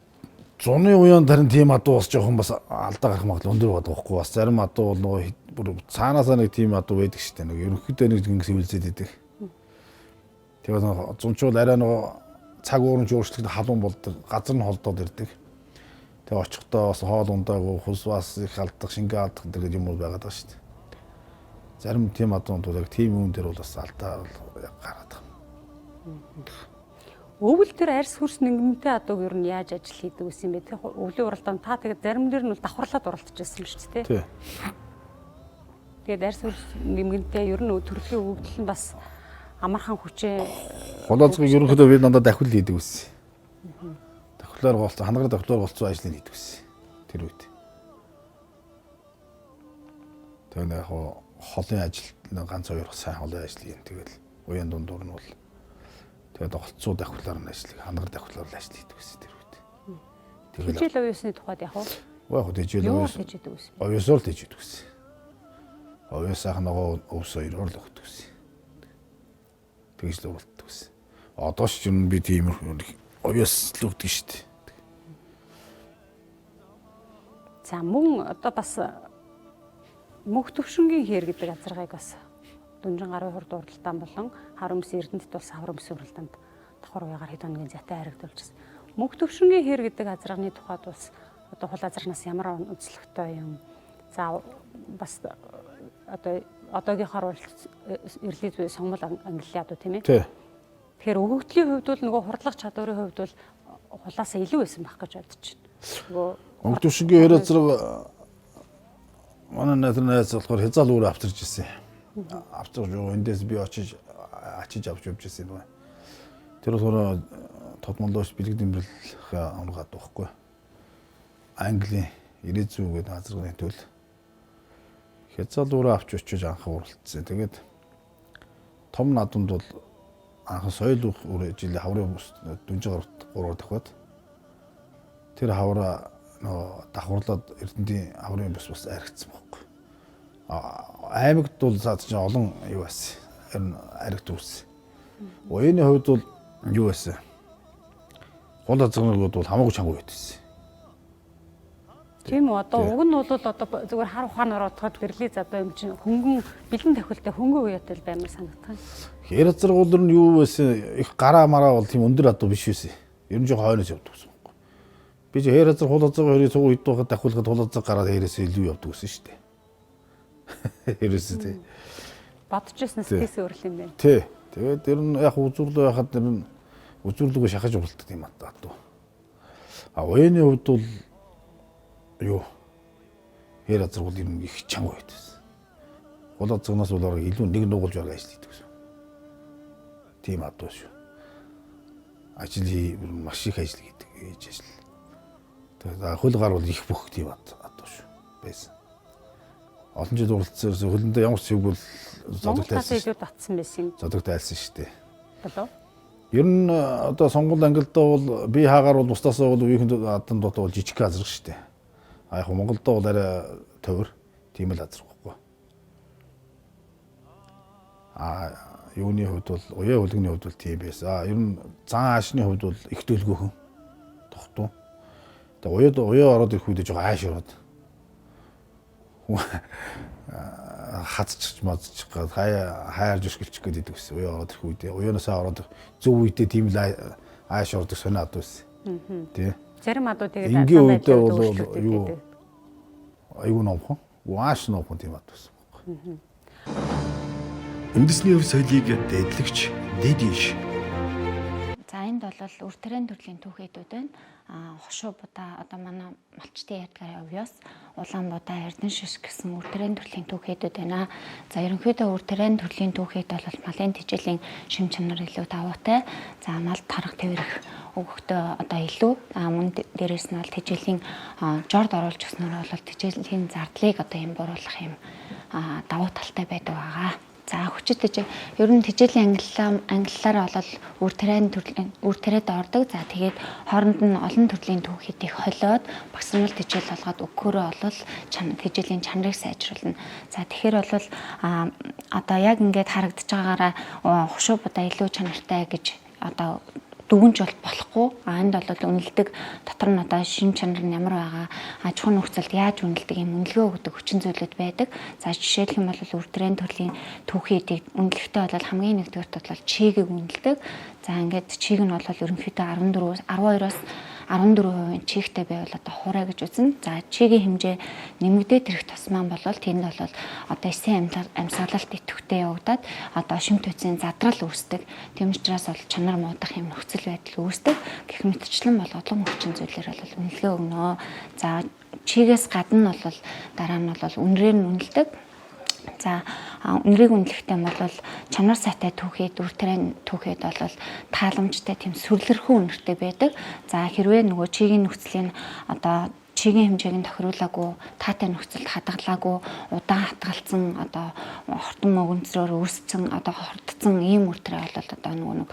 Зуны уян тарин тийм адуу бас жоохон бас алдаа гарах магадлал өндөр байдаг байхгүй бас зарим адуу бол нөгөө бүр цаанаасаа нэг тийм адуу байдаг шүү дээ. Нэг ерөнхийдөө нэг ингэс хөвлөзөд идэг. Тэгээд зунчуул арай нөгөө цаг уурын өөрчлөлт халуун болдог, газар нь холдоод ирдэг. Тэгээ очихдоо бас хоол ундаагүй, хус бас их алдах, шингээ алдах гэдэг юм уу байгаад байгаа шүү дээ. Зарим тийм адуунууд яг тийм юм дээр бол бас алдаа бол гараад байгаа. Өвөл төр арьс хөрс нэнгэнтэй адууг ер нь яаж ажил хийдэг гэсэн юм бэ? Тэр өвлийн уралдаан та тэгээд зарим дээр нь бол давхарлаад уралдаж байсан юм шүү дээ. Тий. Тэгээд арьс хөрс нэмгэнтэй ер нь төрөлхийн өгөгдөл нь бас амархан хүчээ. Хулаазгыг ерөнхийдөө би дандаа дахил хийдэг байсан. Давхлаар голцсон, хангаар давхлаар голцсон ажлыг хийдэг байсан. Тэр үед. Тэгээ яг холын ажил ганц хоёр сайн холын ажил хийн. Тэгэл уян дундуур нь бол тэгээд голцоо давхлаар нь ажил, хангаар давхлаар л ажил хийдэг байсан тэр үед. Тэгэл хичээл оюусны тухайд яг уу? Яг хичээл оюус. Тэжээдэг байсан. Оюусоор л тэжээдэг байсан. Оюус ах нөгөө өвс хоёроор л өгдөг байсан. Тэгж л уралддаг байсан. Одоо ч юм би тиймэрхүү оюус л өгдөг шүү дээ. За мөн одоо бас мөнх төвшингийн хээр гэдэг азаргайг бас Дүнжин гарын хурд уралдаан болон хар өмс Эрдэнэт улс хавар өмсийн уралдаанд давхар уягаар хэд хоногийн зятай харагдуулчихсан. Мөнх төвшингийн хээр гэдэг азарганы тухайд бас одоо хул азарнаас ямар онцлогтой юм. За бас одоо одоогийнхоор бол эрлийн зүй сонгол ангиллын адуу тийм ээ. Тэгэхээр өгөгдлийн хувьд бол нөгөө хурлах чадварын хувьд бол хулаасаа илүү байсан байх гэж бодож байна. Нөгөө мөнх төвшингийн хээр азарга манай найз болохоор хязаал өөрөө авчирч ирсэн. Авчирч эндээс би очиж ачиж авч явж ирсэн юм байна. Тэр болохоор тодмолооч бэлэг дэмбэрлэх авраг адуу байхгүй. Английн 90 гэдэг азарганы төл хязаал өөрөө авч очиж анх уралдсан. Тэгээд том наадамд бол анх соёл үр жилийн хаврын дүнжин 3-аар давхад тэр хавраа нөгөө давхарлаад Эрдэнэтийн хаврын бус бас аригдсан байхгүй. Аймагт бол цаад чинь олон юу байсан. Ер нь аригт үүссэн. Уяны хувьд бол юу байсан? Гол азаргууд бол хамаагүй чанга байсан. Тийм үү? Одоо уг нь бол одоо зүгээр хар ухаанаар бодоход бэрлийн задуу юм чинь хөнгөн бэлэн тохиолтой хөнгөн уяатай л баймар санагдах. Хэр азаргуул нь юу байсан? Их гараа мараа бол тийм өндөр адуу биш байсан. Ер нь жоо хойноос явдаг гэсэн юм. Би чи хэр азар хул азар хоёрыг цуг үед байхад давхуулахад хул азар гараад хэрээс илүү явдаг гэсэн шүү дээ. Хэрээс тий. Бодож ирснээс тийс өөрл юм байна. Тий. Тэгээд ер нь яг үзүүрлөө байхад ер нь үзүүрлөгөө шахаж уралддаг юм адуу. А уяны хувьд бол юу хэр азар бол ер нь их чанга байд байсан. Хул азарнаас бол илүү нэг нугалж байгаа ажил хийдэг гэсэн. Тийм адуу шүү. Ажил маш их ажил хийдэг хийж ажил. Тэгээд хөл гар бол их бүх тийм адуу шүү байсан. Олон жил уралдсан хөлөндөө ямар ч юм бол зодог тайлсан. Илүү татсан байсан. Зодог тайлсан шүү дээ. Болов. Ер нь одоо сонгол ангилдаа бол би хаагаар бол бусдаасаа бол үеийнхэн адан дотоо бол жижиг азраг шүү дээ. А яг Монголдоо бол арай товер тийм л азраг байхгүй. А юуны хувьд бол уяа хөлгөний хувьд бол тийм байсан. А ер нь зан аашны хувьд бол их төлгөөхөн тогтуу. Тэгээ уяа ороод ирэх үедээ жоо ааш ороод хацчих мазчих гад хаяа хайр жишгэлчих гээд идэг гэсэн. Уяа ороод ирэх үедээ уяанасаа ороод зөв үедээ тийм л ааш ордог сонио адуу байсан. Тий. Зарим адуу тэгээд энгийн үедээ бол юу айгүй номхон, ааш номхон тийм адуу байсан байхгүй. Үндэсний өв соёлыг дээдлэгч Дэдиш. За энд бол үр тариан төрлийн түүхийдүүд байна. Хошуу будаа одоо манай малчдын ярьдгаар овёос улаан будаа эрдэнэ шиш гэсэн үр тариан төрлийн түүхийдүүд байна. За ерөнхийдөө үр тариан төрлийн түүхийд бол малын тэжээлийн шим чанар илүү давуутай. За мал тарах тэрэх өгөхдөө одоо илүү мөн дээрээс нь бол тэжээлийн жорд оруулж өгснөөр бол тэжээлийн зардлыг одоо юм бууруулах юм давуу талтай байдаг байгаа. За хүчит тэжээ ер нь тэжээлийн ангиллаараа бол үр тариан төрлийн үр тариад ордог. За тэгээд хооронд нь олон төрлийн түүхийдийг холиод багсрал тэжээл болгоод өгөхөөрөө бол тэжээлийн чанарыг сайжруулна. За тэгэхээр бол одоо яг ингээд харагдаж байгаагаараа хушуу будаа илүү чанартай гэж одоо дүгнж бол болохгүй. Энд бол үнэлдэг дотор нь одоо шин чанар нь ямар байгаа, аж ахуйн нөхцөлд яаж үнэлдэг юм үнэлгээ өгдөг хүчин зүйлүүд байдаг. За жишээлх юм бол үр тарианы төрлийн түүхий эдийг үнэлэхдээ бол хамгийн нэгдүгээрт бол чигийг үнэлдэг. За ингээд чиг нь бол ерөнхийдөө 14 12-оос 14% чигтэй байвал одоо хуурай гэж үзнэ. За чигийн хэмжээ нэмэгдээд ирэх тусмаа бол тэнд бол одоо эсэн амьсгалалт идэвхтэй явагдаад одоо шим төцийн задрал үүсдэг. Тийм учраас бол чанар муудах юм нөхцөл байдал үүсдэг. Гэх мэтчлэн бол олон хүчин зүйлээр бол үнэлгээ өгнө. За чигээс гадна бол дараа нь бол үнрээр нь үнэлдэг. За үнэрийг үнэлэхдээ бол чанар сайтай түүхэд, үр тарианы түүхэд бол тааламжтай тийм сүрлэрхүү үнэртэй байдаг. За хэрвээ нөгөө чигийн нөхцөлийн одоо чигийн хэмжээг нь тохируулаагүй, таатай нөхцөлд хадгалаагүй, удаан хадгалсан одоо хортон мөгөнцрөөр үүссэн одоо хордсон ийм үр тариа бол одоо нөгөө нэг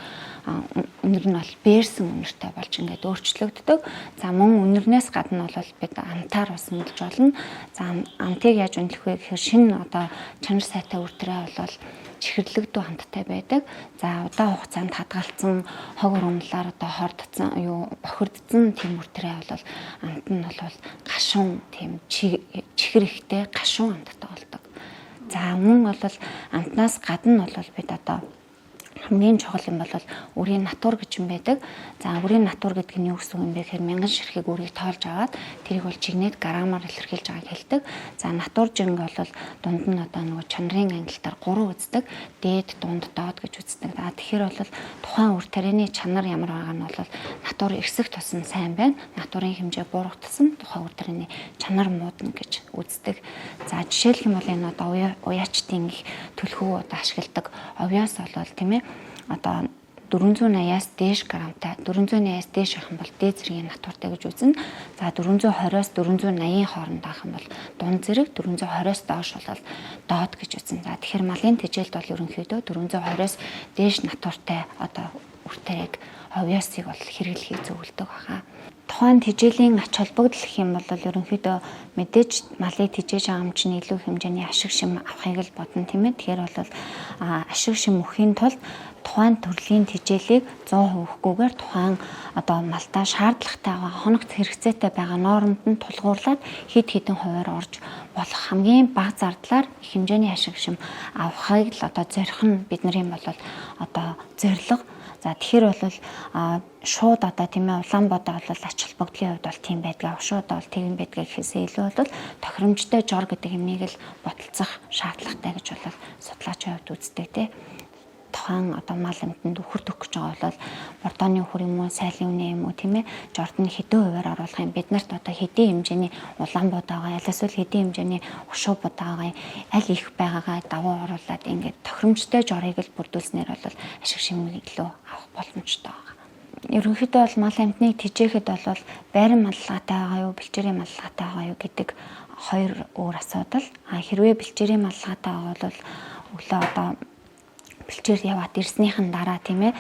үнэр нь бол бээрсэн үнэртэй болж ингээд өөрчлөгддөг. За мөн үнэрнээс гадна бол бид амтаар бас үнэлж болно. За амтыг яаж үнэлэх вэ гэхээр шинэ одоо чанар сайтай үр тариа бол чихэрлэгдүү хамттай байдаг. За удаан хугацаанд хадгалсан хог ургамлаар одоо хордсон юу бохирдсон тийм үр тариа бол амт нь бол гашуун тийм чихэр ихтэй гашуун амттай болдог. За мөн бол амтнаас гадна бол бид одоо хамгийн чухал юм бол үрийн натур гэж юм байдаг. За үрийн натур гэдэг нь юу гэсэн юм бэ гэхээр мянган ширхэг үрийг тоолж аваад тэрийг бол жигнэд граммаар илэрхийлж байгааг хэлдэг. За натур жинг бол дунд нь одоо нөгөө чанарын ангилтаар 3 үздэг. Дээд, дунд, доод гэж үздэг. За тэгэхээр бол тухайн үр тарианы чанар ямар байгаа нь бол натур эрсэх тусам сайн байна. Натурын хэмжээ буурах тусам тухайн үр тарианы чанар муудна гэж үздэг. За жишээлх юм бол энэ одоо уяачдын их төлхөө одоо ашигладаг овёос бол тийм ээ одоо 480-аас дээш грамтай 480-аас дээш байх юм бол дээд зэргийн натуртай гэж үзнэ. За 420-оос 480-ийн хооронд байх юм бол дунд зэрэг, 420-оос доош бол доод гэж үзнэ. За тэгэхээр малын тэжээлд бол ерөнхийдөө 420-оос дээш натуртай одоо үр тариаг овёосыг бол хэрэглэхийг зөвлөдөг байгаа. Тухайн тэжээлийн ач холбогдол гэх юм бол ерөнхийдөө мэдээж малыг тэжээж байгаа юм чинь илүү хэмжээний ашиг шим авахыг л бодно тийм ээ. Тэгэхээр бол ашиг шим өгөхийн тулд тухайн төрлийн тэжээлийг 100% өгөхгүйгээр тухайн одоо малдаа шаардлагатай байгаа хоногт хэрэгцээтэй байгаа нормд нь тулгуурлаад хэд хэдэн хувиар орж болох хамгийн бага зардлаар их хэмжээний ашиг шим авахыг л одоо зорих нь бидний бол одоо зорилго. За тэгэхээр бол шууд одоо тийм ээ Улаанбаатар бол ач холбогдлын хувьд бол тийм байдгаа, шууд бол тийм байдгаа гэхээсээ илүү бол тохиромжтой жор гэдэг юмыг л бодолцох шаардлагатай гэж бол судлаачийн хувьд үздэг тий. Тухайн одоо мал амьтанд үхэр төгөх гэж байгаа бол бордооны үхэр юм уу, сайлын үнэ юм уу тийм ээ жорд нь хэдэн хувиар оруулах юм, бид нарт одоо хэдэн хэмжээний улаан будаа байгаа, аль эсвэл хэдэн хэмжээний хушуу будаа байгаа, аль их байгаагаа давуу оруулаад ингээд тохиромжтой жорыг л бүрдүүлснээр бол ашиг шимийг илүү авах боломжтой байгаа. Ерөнхийдөө бол мал амьтныг тэжээхэд бол байран маллаатай байгаа юу, бэлчээрийн маллаатай байгаа юу гэдэг хоёр өөр асуудал. А хэрвээ бэлчээрийн маллаатай байгаа бол өглөө одоо бэлчээр яваад ирснийхэн дараа тийм ээ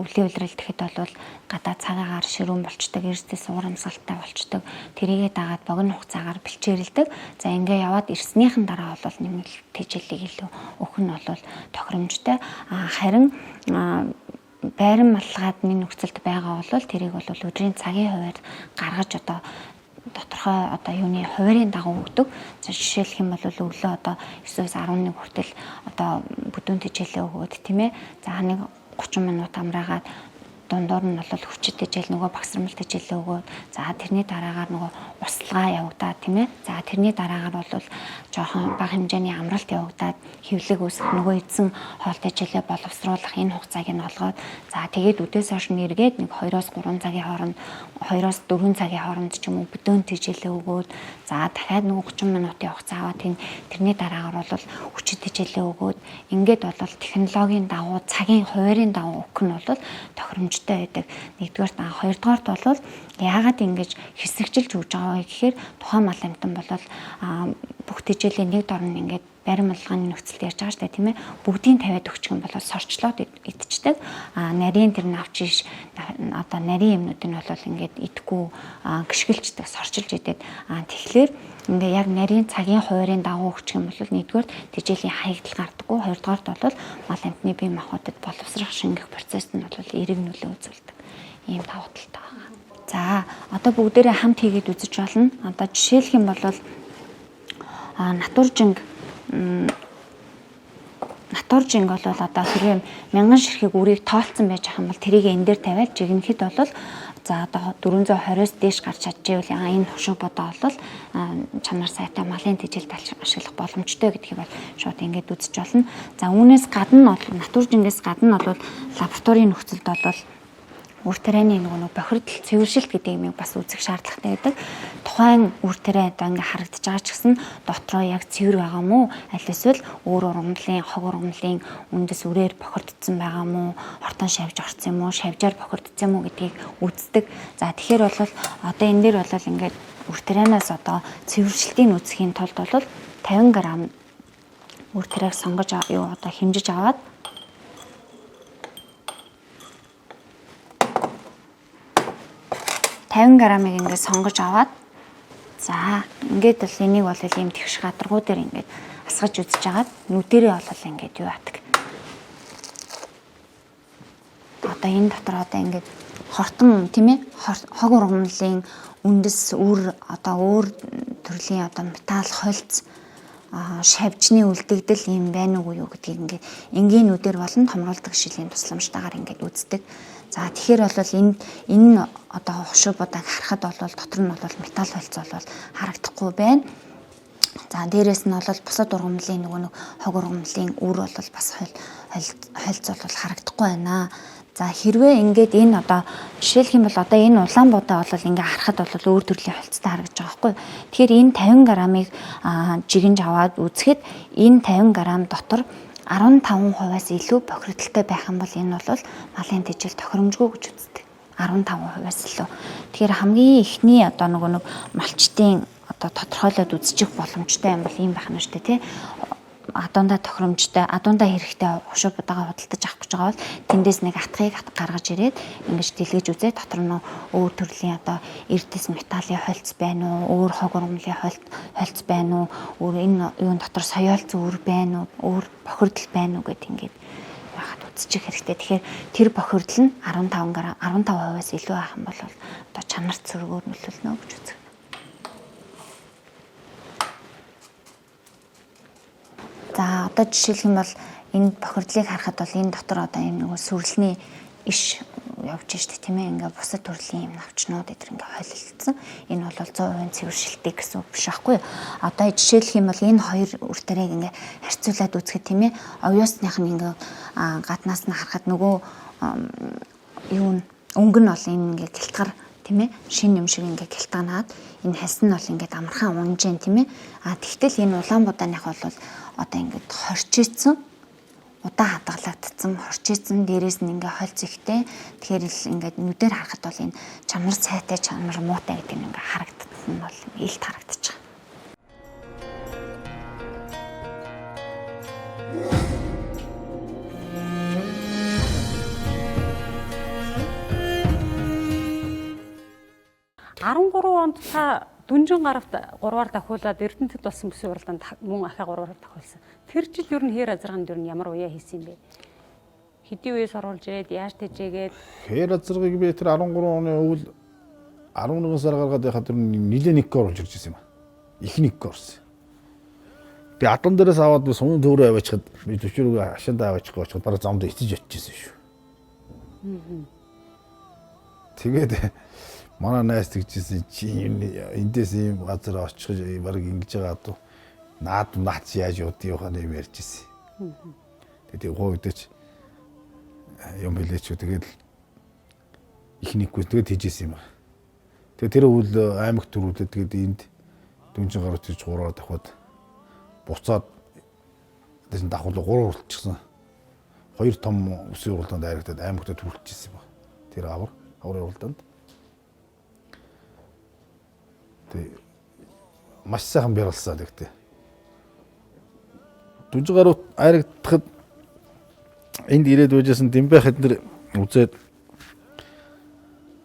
өвлийн улирал тэгэхэд бол гадаа цагаагаар ширүүн болчдөг, эрсдэл суур амьсгалтай болчдөг. Тэрийгээ дагаад богино хугацаагаар бэлчээрлдэг. За ингээ яваад ирснийхэн дараа бол нэмэлт тэжээлийг илүү өгөх нь бол тохиромжтой. Харин байран малгаадны нөхцөлд байгаа бол тэрийг бол өдрийн цагийн хувиар гаргаж одоо тодорхой одоо юуны хуваарийн дагуу өгдөг. За жишээлх юм бол өглөө одоо 9-өөс 11 хүртэл одоо бүдүүн тэжээлээ өгөөд тийм ээ. За нэг 30 минут амраагаад дундуур нь бол хүчит тэжээл нөгөө багсрамл тэжээлээ өгөөд за тэрний дараагаар нөгөө услгаа явагдаад тийм ээ. За тэрний дараагаар бол жоохон бага хэмжээний амралт явагдаад хэвлэг үүсэх нөгөө эзэн хоол тэжээлээ боловсруулах энэ хугацааг нь олгоод за тэгээд үдээс хойш нь эргээд нэг 2-оос 3 цагийн хооронд 2-оос 4 цагийн хооронд ч юм уу бүдүүн тэжээлээ өгөөд за дахиад нөгөө 30 минутын хугацаа аваад тэрний дараагаар бол хүчит тэжээлээ өгөөд ингээд бол технологийн дагуу цагийн хуваарийн дагуу өгөх нь бол тохиромжтой байдаг. Нэгдүгээрт, хоёрдугаарт бол Яагаад ингэж хэсэгчилж өгж байгаа вэ гэхээр тухайн мал амьтан бол бүх тэжээлийн нэг дор нь ингээд барин малгааны нөхцөлд ярьж байгаа шүү дээ, тийм ээ. Бүгдийг тавиад өгчих юм бол сорчлоод идчихдэг. Нарийн тэр навч иш одоо нарийн юмнууд нь бол ингээд идэхгүй гიშгэлждэг, сорчилж идэд. Тэгэхээр ингээ яг нарийн цагийн хуваарийн дагуу өгчих юм бол нэгдүгээр тэжээлийн хаягдал гардаггүй, хоёрдугаарт бол мал амьтны бие махбодод боловсрох шингэх процесс нь бол эерэг нөлөө үзүүлдэг. Ийм давуу талтай байгаа. За одоо бүгдээрээ хамт хийгээд үзэж болно. Одоо жишээлх юм бол натуржинг бол одоо хэрвээ мянган ширхэг үрийг тоолцсон байж байгаа юм бол тэрийг энэ дээр тавиад жигнэхэд бол за одоо 420-оос дээш гарч чадчихвэл энэ хушиг бодоо бол чанар сайтай малын тэжээлд ашиглах боломжтой гэдгийг бол шууд ингээд үзэж болно. За үүнээс гадна бол натуржингээс гадна бол лабораторийн нөхцөлд бол үр тарианы нөгөө бохирдол цэвэршилт гэдэг юмыг бас үзэх шаардлагатай байдаг. Тухайн үр тариа одоо ингээ харагдаж байгаа ч гэсэн дотроо яг цэвэр байгаа мó аль эсвэл өөр ургамлын хог ургамлын үндэс үрээр бохирдсон байгаа мó, хортон шавж орсон юм уу, шавжаар бохирдсон юм уу гэдгийг үздэг. За тэгэхээр бол одоо энэ дээр бол ингээд үр тарианаас одоо цэвэршилтийг үзэхийн тулд бол 50 г үр тариаг сонгож юу одоо хэмжиж аваад 50 г-ыг ингээд сонгож аваад за ингээд бол энийг бол ийм тэгш гадаргуу дээр ингээд асгаж үзэж агаад нүдэрээ бол ингээд юу атаг. Одоо энэ дотор одоо ингээд хортон тийм ээ хог ургамлын үндэс үр одоо өөр төрлийн одоо металл холц шавжны үлдэгдэл юм байна уу юу гэдгийг ингээд энгийн нүдээр болон томруулдаг шилийн тусламжтайгаар ингээд үздэг. За тэгэхээр бол энэ одоо хушуу будааг харахад бол дотор нь бол металл холц бол харагдахгүй байна. За дээрээс нь бол бусад ургамлын нөгөө нэг хог ургамлын үр бол бас холц бол харагдахгүй байна. За хэрвээ ингээд энэ одоо жишээлх юм бол одоо энэ улаан будаа бол ингээ харахад бол өөр төрлийн холцтой харагдаж байгаа байхгүй. Тэгэхээр энэ 50 г-ыг жигэнж аваад үзэхэд энэ 50 г дотор 15%-аас илүү бохирдолтой байх юм бол энэ бол малын тэжээл тохиромжгүй гэж үздэг. 15%-аас илүү. Тэгэхээр хамгийн эхний одоо нөгөө нэг малчтын одоо тодорхойлоод үзчих боломжтой юм бол ийм байх нь шүү дээ, тий. Адуундаа тохиромжтой, адуундаа хэрэгтэй хушуу будаага худалдаж авах гэж байгаа бол тэндээс нэг атгыг гаргаж ирээд ингэж дэлгэж үзээ дотор нь өөр төрлийн одоо эрдэс металлын холц байна уу, өөр хог ургамлын холц байна уу, өөр энэ юун дотор соёол зүүр байна уу, өөр бохирдол байна уу гэд ингээд байхад үзчих хэрэгтэй. Тэгэхээр тэр бохирдол нь 15 15%-аас илүү байх юм бол одоо чанар цөргөөр нөлөөлнө гэж үзэх. За одоо жишээлх юм бол энэ бохирдлыг харахад бол энэ дотор одоо энэ нөгөө сүрлэний иш явж штэ тийм ээ ингээ бусад төрлийн юм навчнууд эдэр ингээ холилдсон. Энэ бол 100% цэвэршилтэй гэсэн үг биш аахгүй. Одоо жишээлх юм бол энэ хоёр үр тариаг ингээ харьцуулаад үзэхэд тийм ээ овёосных нь ингээ гаднаас нь харахад нөгөө юу н өнгө нь бол энэ ингээ гэлтгар тийм ээ шин юм шиг ингээ гэлтганаад энэ хальс нь бол ингээд амархан унжэн тийм ээ. А тэгтэл энэ улаан будааных бол одоо ингээд хорчийцсан удаан хадгалагдсан хорчийцсан дээрээс нь ингээ хольц ихтэй. Тэгэхээр л ингээд нүдээр харахад бол энэ чанар сайтай чанар муутай гэдэг нь ингээ харагдсан нь бол илт харагдаж байгаа. 13 онд та Дүнжин гаравт 3-аар дахиулаад Эрдэнэтэд болсон бүсийн уралдаанд мөн ахиа 3-аар дахиулсан. Тэр жил ер нь хээр азарганд ер нь ямар уяа хийсэн юм бэ? Хэдийн үеэс оруулж ирээд яаж тэжээгээд? Хээр азаргыг би тэр 13 оны өвөл 11 сар гаргаад байхад тэр нилээ нэг оруулж ирж байсан юм. Их нэг орсон. Би адан дээрээс аваад би сумын төврөө аваачихад би төчрөг хашаандаа аваачих очиход бараг замд эцэж очижсэн шүү. Тэгээд манай найз тэгжсэн чи эндээс ийм газар очих бараг ингэж байгаа дуу наад наац яаж явд явах юм ярьж ирсэн. Тэгээд гоо гэдээч юм хэлээч тэгээд их нэггүй тэгээд хийжсэн юм. Тэгээд тэр үйл аймагт төрүүлээд тэгээд энд дүнжин гаруй тийж 3-аар давхад буцаад тэсэн давхал 3 уралдчихсан. 2 том өсвөр уралдаанд дайрагдаад аймагт төрүүлчихсэн юм. Тэр авар уралдаанд. Тэг маш сайхан бяралсан тэгтээ. Дүнжин гаруй айрагдахад энд ирээд байжсэн Дэмбэх эднэр үзээд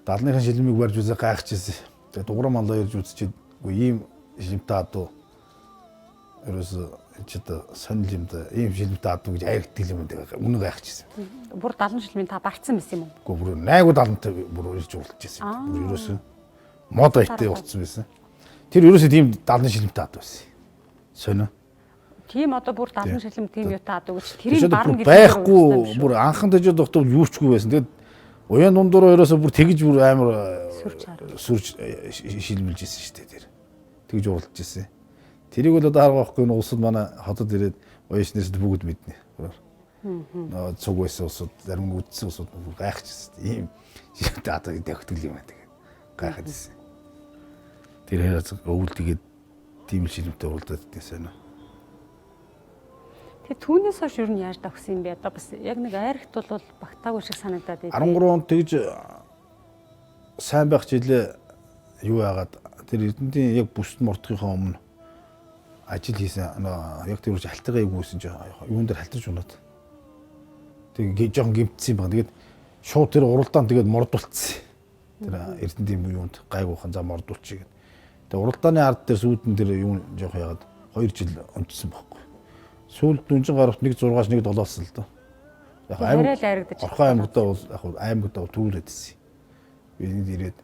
далныхын шилмийг барьж үзээ гайхчихсэн. Тэгээ дугран малаа ирж үзчихэд үгүй ийм шилмтэй адуу ерөөсө чи одоо сонир юм да ийм шилмтэй адуу гэж айрагддаг юм даа үнэн гайхчихсэн. Бүр 70 шилмийн та барцсан байсан юм уу? Үгүй бүр найгуу далантай бүр ирж уралдаж байсан. Бүр ерөөсө мод аяттай болцсон байсан. Тэр ерөөсө тийм 70 шилмтэй адуу байсан. Сонио. Тийм одоо бүр 70 шилм тийм юутай адуу гэж тэрийг барна гэдэг байхгүй бүр анхан тэжээд тогтвол юу чгүй байсан. Тэгээд уян дундуур ерөөсө бүр тэгж бүр амар сүрж шилмэлж исэн шүү дээ тэр. Тэгж уралдаж исэн. Тэрийг бол одоо харах байхгүй улсууд манай хотод ирээд уяшнээс бүгд мэднэ. Нөө цуг байсан улсууд зарим нь үдсэн улсууд бүр гайхчихсан. Ийм шилмтэй адуу давхтгал юм байна тэгээд гайхаад исэн. Тэр хэрэг өвөл тэгээд тийм л шилмтэй уралдаад исэн. Тэгээ түүнээс хойш ер нь яаж давхсан юм бэ? Одоо бас яг нэг айрагт бол багтаагүй шиг санагдаад байд. 13 онд тэгж сайн байх жилээ юу яагаад тэр Эрдэнэтийн яг бүсд мордохынхоо өмнө ажил хийсэн. Яг тэр үеч халтайгаа эвгүй байсан чинь юун дээр халтарч унаад. Тэгээ жоохон гимтсэн юм байна. Тэгээд шууд тэр уралдаан тэгээд мордулцсан. Тэр Эрдэнэтийн юунд гайгуухан за мордулчих гээд. Тэгээ уралдааны ард дээр сүүдэн тэр юу жоох яагаад 2 жил онцсон байхгүй. Сүүлд дүнжин гарагт 1.6-аас 1.7 болсон л доо. Яг аймаг айрагдаж. Орхон аймагтаа бол яг аймагтаа төвлөрөөд ирсэн. Би энд ирээд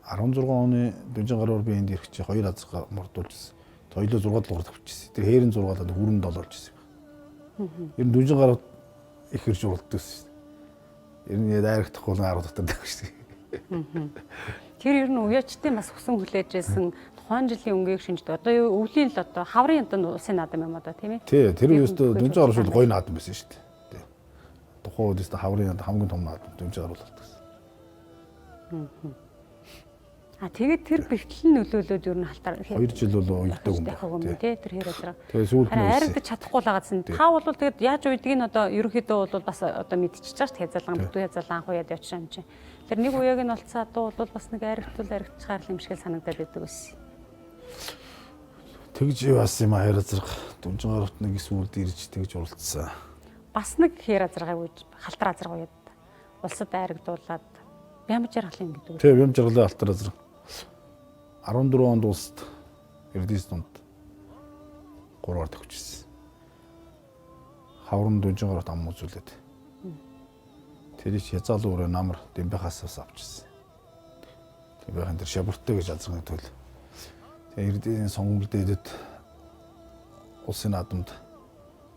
16 оны дүнжин гараар би энд ирэх чи 2 азга мордуулж ирсэн. Хоёулаа 6 7 тавьчихсан. Тэр хээрэн 6-аад хүрэн 7 болж ирсэн юм. Ер нь дүнжин гарагт их хэрж уралддаг байсан. Ер нь айрагдахгүй бол 10 дотор тавьчихсан. Тэр ер нь уяачдын бас хүсэн хүлээж байсан тухайн жилийн өнгийг шинждэг. Одоо юу өвлийн л одоо хаврын одоо улсын наадам юм одоо тийм ээ. Тий, тэр үеэс дүнжин гаруй шууд гоё наадам байсан шүү дээ. Тий. Тухайн үед өстө хаврын наадам хамгийн том наадам дүнжин гаруй болдог гэсэн. А тэгээд тэр бэрхтэл нь нөлөөлөөд ер нь халтар 2 жил бол уягдаг юм байна тий тэр хэр азраг. Тэгээд сүүлд нь айрагдаж чадахгүй л байгаадсан. Та бол тэгээд яаж уйдгийг нь одоо ерөнхийдөө бол бас одоо мэдчихэж байгаа шүү дээ. Хязаалган бүтэн хязаалган анх уяад явчихсан юм чинь. Тэр нэг уяаг нь олцсон адуу бол бас нэг айрагдвал айрагдчихаар юм шиг санагдаад байдаг байсан. Тэгж яасан юм а хэр азраг дүнжин гарагт нэг сүүлд ирж тэгж уралдсан. Бас нэг хэр азаргыг үеж халтар азарга уяад улсад айрагдуулаад Бямжаргалын гэдэг. Тий, Бямжаргалын халтар азарга. 14 онд улсад Эрдэнэс дунд 3-аар төгссөн. Хаврын дүнжин гарагт ам үзүүлээд. Тэрийг хязаалуу өрөө намар Дэмбэхаас бас авчихсан. Дэмбэхэн тэр шабуртай гэж азарганы төл. Тэгээ Эрдэнэсийн сонгуул дээдэд улсын наадамд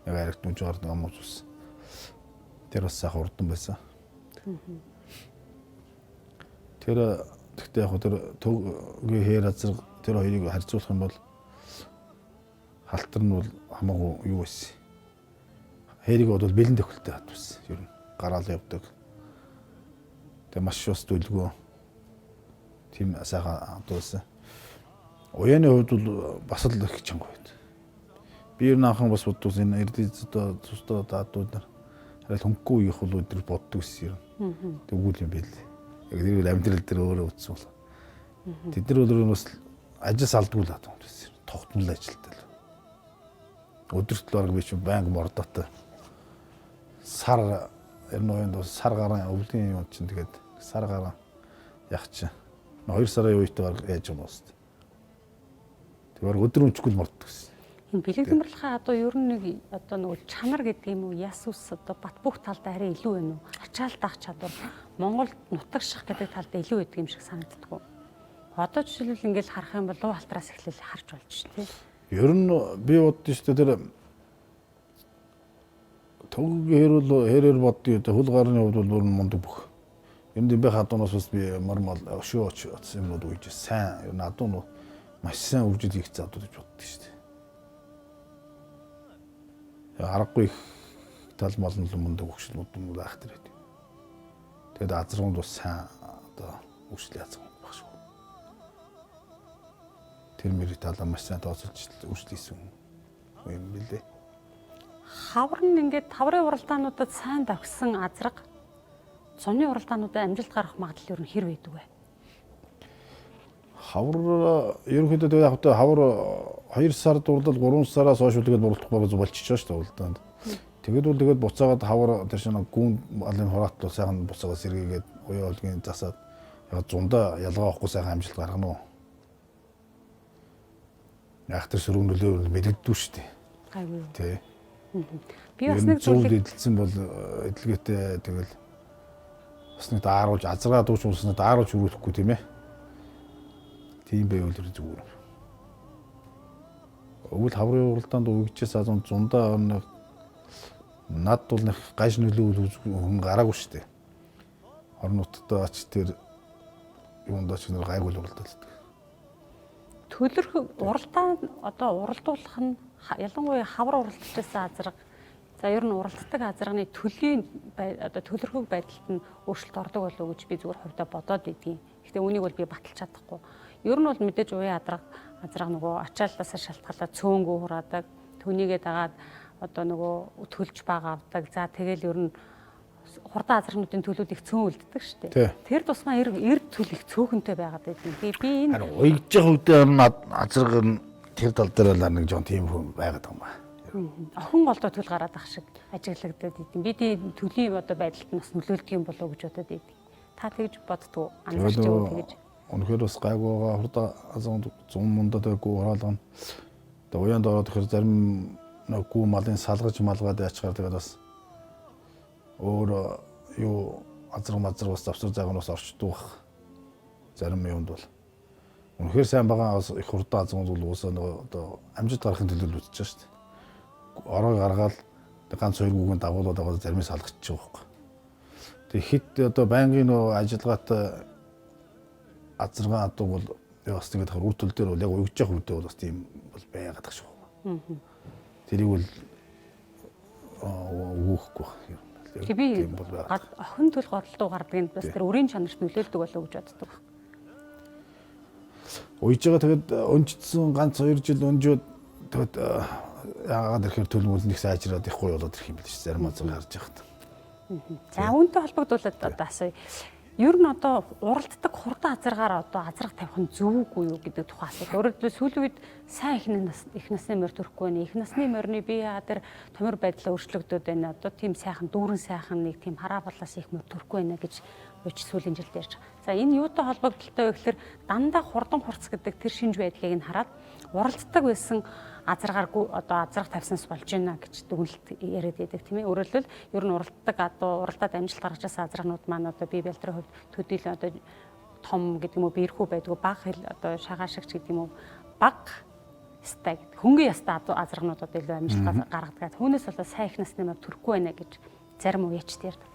яг айрагт дүнжин гарагт ам үзүүлсэн. Тэр бас сайхан урдан байсан. Тэр гэхдээ яг тэр төвгийн хээр азарга тэр хоёрыг харьцуулах юм бол халтар нь бол хамаагүй юу байсан. Хэрийг бол бэлэн тохиолдолтой хат байсан. Ер нь гараал явдаг. Тэгээ маш ус төлгөө тийм сайхан хат байсан. Уяаны хувьд бол бас л их чанга байд. Би ер нь анхан бас боддогс энэ Эрдэнэс одоо цустай даадууд нар арай л хөнгөгүй их бол өдр боддог гэсэн юм. Тэг үгүй юм байл. Яг тэр үйл амьдрал дээр өөрөө утсан бол. Тэд нар бол бас ажил салдгүй л хат юм байсан. Тогтмол ажилтай л. Өдөрт л бараг би чинь байнга мордоотой. Сар ер нь уянд бас сар гарan өвлийн юм чинь тэгээд сар гарan яг чинь 2 сарын үетэй бараг яаж юм уус. Тэг бараг өдөр өнчгүй л морддог гэсэн. Энэ бэлэг тэмдэглэхээ одоо ер нь нэг одоо нөгөө чанар гэдэг юм уу яс ус одоо бат бүх талдаа арай илүү байна уу? Ачаал даах чадвар Монголд нутагших гэдэг талдаа илүү байдаг юм шиг санагддаг. Одоо жишээлбэл ингээл харах юм бол луу халтраас эхлээл харж болж шин тий. Ер нь би боддоо шүү дээ тэр төвгийн хэр бол хэрээр боддоо одоо хөл гарны хувьд бол бүр мундаг бүх. Ер нь дэмбэх хадуунаас бас би мормол өшөө оч утсан юмнууд үйж сайн ер нь адуу нь маш сайн үржил хийх задуу гэж боддоо шүү дээ. Аргагүй их тал мал нь мундаг өгшил мод байх тэр байт. Тэгээд азаргуунд бас сайн одоо өгшлийн азаргуунд баг шүү. Тэр мөрийн талаа маш сайн тооцоолж өгшил хийсэн юм билээ. Хавар нь ингээд хаврын уралдаануудад сайн давхсан азраг зуны уралдаануудад амжилт гаргах магадлал ер нь хэр байдаг вэ? Хавар ерөнхийдөө тэгээд яг та хавар 2 сар дурлал 3 сараас хойш тэгээд бурлах баг болчихж байгаа шүү дээ уралдаанд. Тэгээд бол тэгээд буцаагаад хавар тэр шинэ гүн алын хураат бол сайхан буцаагаад сэргээгээд уяа олгийн засаад яг зундаа ялгаа авахгүй сайхан амжилт гаргана уу. Яг тэр сөрөг нөлөө мэдэгддэг шүү дээ. Гайгүй юу. Тий. Би бас нэг зүйлийг эдэлсэн бол эдлгээтэй тэгэл бас нэг дааруулж азаргаа дууч уснаа дааруулж өрүүлэхгүй тийм ээ. Тийм байвал зүгээр. Өвөл хаврын уралдаанд үгжээс азан зундаа нэг над бол нэг гаж нөлөө хүн гараагүй шүү дээ. Орон нутгад ач тэр юундаа ч нэр гайгүй л уралдаалдаг. Төлөрх уралдаан одоо уралдуулах нь ялангуяа хавар уралдаж азарга. За ер нь уралддаг азарганы төлийн одоо төлөрхөг байдалд нь өөрчлөлт ордог болов уу гэж би зүгээр хувьдаа бодоод идэгин. Гэхдээ үүнийг бол би баталж чадахгүй. Ер нь бол мэдээж уян азарга нөгөө ачааллаасаа шалтгаалаад цөөнгөө хураадаг. Түүнийгээ дагаад одоо нөгөө төлж бага авдаг. За тэгэл ер нь хурдан азаргануудын төлүүд их цөөн үлддэг шүү дээ. Тэр тусмаа эр төл их цөөхөнтэй байгаад байдаг. Тэгээ би энэ харин уягдж байгаа үедээ ер нь азарга нь тэр тал дээр л нэг жоон тийм хүн байгаад байгаа юм байна. Охин голдоо төл гараад ах шиг ажиглагдаад идэв. Би тийм төлийн одоо байдалд нь бас нөлөөлдөг юм болов уу гэж бодоод идэв. Та тэгж боддгоо анзаарч байгаа тэгэж. Үнэхээр бас гайгүй байгаа хурдан азарганд 100 мундад байггүй хараалгана. Тэгээ уяанд ороод ихээр зарим гүү малын салгаж малгаад яачгаар тэгээд бас өөр юу азарга мазар бас завсар зайг нь бас орчдөг бах. Зарим юунд бол үнэхээр сайн байгаа бас их хурдан азарганд бол уусаа нөгөө одоо амжилт гаргахын төлөө л үзэж байгаа шүү дээ. Ороо гаргаал ганц хоёр гүгэн дагуулад байгаа зарим нь салгачих байгаа байхгүй. Тэгээ хэд одоо байнгын нөгөө ажиллагаатай азарган адуу бол бас тэгээд хар үр төл дээр бол яг уягдж явах үедээ бол бас тийм бол байгаад тах шиг байна. Тэрийг бол өгөхгүй байх. Тэгээ би охин төл голдуу гардаг нь бас тэр үрийн чанарт нөлөөлдөг болов уу гэж боддог. Уйж байгаа тэгээд өнжсөн ганц 2 жил өнжөөд тэгээд яагаад ирэхээр төлмөл нэг сайжраад их гоё болоод ирэх юм бэл ш зарим азар харж байхад. За үүнтэй холбогдуулаад одоо асууя. Ер нь одоо уралддаг хурдан азаргаар одоо азарга тавих нь зөв үгүй юу гэдэг тухай асуулт. Өөрөөр хэлбэл сүүлийн үед сайн их насны морь төрөхгүй байна. Их насны морины бие хаа дээр томор байдлаа өөрчлөгдөд байна. Одоо тийм сайхан дүүрэн сайхан нэг тийм хараа балаас их морь төрөхгүй байна гэж уч сүүлийн жилд ярьж байгаа. За энэ юутай холбогдолтой вэ гэхээр дандаа хурдан хурц гэдэг тэр шинж байдлыг нь хараад уралддаг байсан азаргааргүй одоо азарга тавьсанс болж байна гэж дүгнэлт яриад байдаг тийм ээ. Өөрөөр хэлбэл ер нь уралддаг адуу уралдаад амжилт гаргаж байсан азарганууд маань одоо бие бэлтрийн хувьд төдийл одоо том гэдэг юм уу биерхүү байдгүй баг хэл одоо шагаа шигч гэдэг юм уу баг ястай гэдэг хөнгөн ястай азарганууд одоо илүү амжилт гаргадаг. Түүнээс болоод сайн их насны мав төрөхгүй байна гэж зарим үеичд ярьдаг.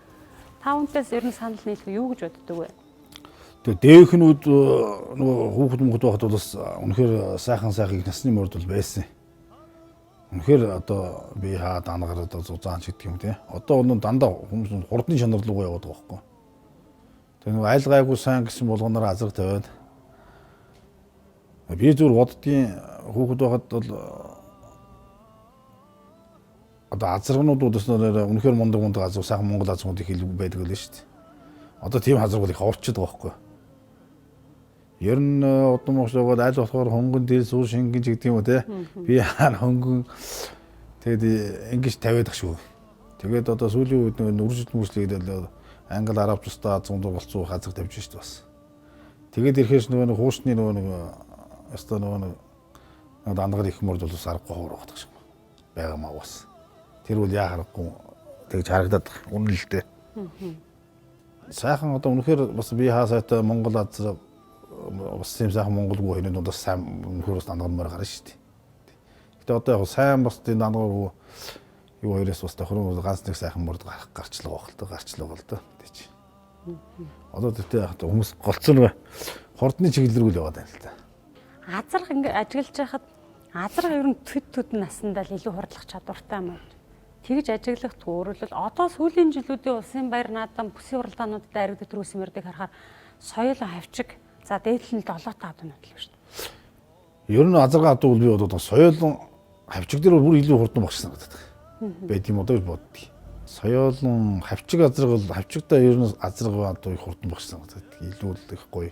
Та үүнээс ер нь санал нийлэх юу гэж боддог вэ? Тэгээ дээвхнүүд нөгөө хүүхэд мөхөд байхад бол бас үнэхээр сайхан сайхан их насны морд бол байсан. Үнэхээр одоо би хаа дангаар одоо зузаан ч гэдэг юм тий. Одоо өнөө дандаа хүмүүс хурдны чанар руу яваад байгаа байхгүй. Тэгээ нөгөө аль гайгүй сайн гэсэн болгоноор азарга тавиад би зүгээр боддгийн хүүхэд байхад бол одоо азарганууд бас үнэхээр мундаг мундаг азар сайхан Монгол азаргууд их илүү байдаг л шүү дээ. Одоо тийм азаргууд их ховорчод байгаа байхгүй. Ер нь удам уушаагаад аль болохоор хөнгөн дээр суур шингэн ч гэдэг юм уу те. Би хаа хөнгөн тэгээд ингэж тавиад ах шүү. Тэгээд одоо сүүлийн үед нөгөө үржилт мүрслээд англи араб тусдаа 100 болцоо хазар тавьж шүү дээ бас. Тэгээд ирэхээс нөгөө нэг хуушны нөгөө нэг өстой нөгөө нэг дандгаар их морд бол аргагүй ховор байх шиг байгаа маа бас. Тэр бол яа харахгүй тэгж харагдаад үнэн л дээ. Сайхан одоо үнэхээр бас би хаа сайтай Монгол азар бас тийм сайхан монголгүй хоёрын дундаас сайн үнэхээр бас дандгаар морь гарна шүү дээ. Гэтэ одоо яг сайн бас тийм дандгаар юу хоёроос бас тохирон ганц нэг сайхан морд гарах гарчлага байх л доо гарчлага бол доо тийч. Одоо тэгтээ яг хүмүүс голцсон нэг хурдны чиглэл рүү л яваад байна л да. Азарга ингээ ажиглаж байхад азарга ер нь төд төд насандаа л илүү хурдлах чадвартай юм аа. Тэгж ажиглах өөрөлдөл одоо сүүлийн жилүүдийн улсын баяр наадам бүсийн уралдаануудад аригдах төрөөсөн мордыг харахаар соёл хавчиг за дээдл нь долоотой адуунууд л байна шүү дээ. Ер нь азарга адуу бол би бодод соёлон хавчиг дээр бүр илүү хурдан багш санагдаад байна. Байд юм одоо гэж боддог. Соёлон хавчиг азарга бол хавчигтай ер нь азарга адуу их хурдан багш санагдаад. Илүү л их гоё.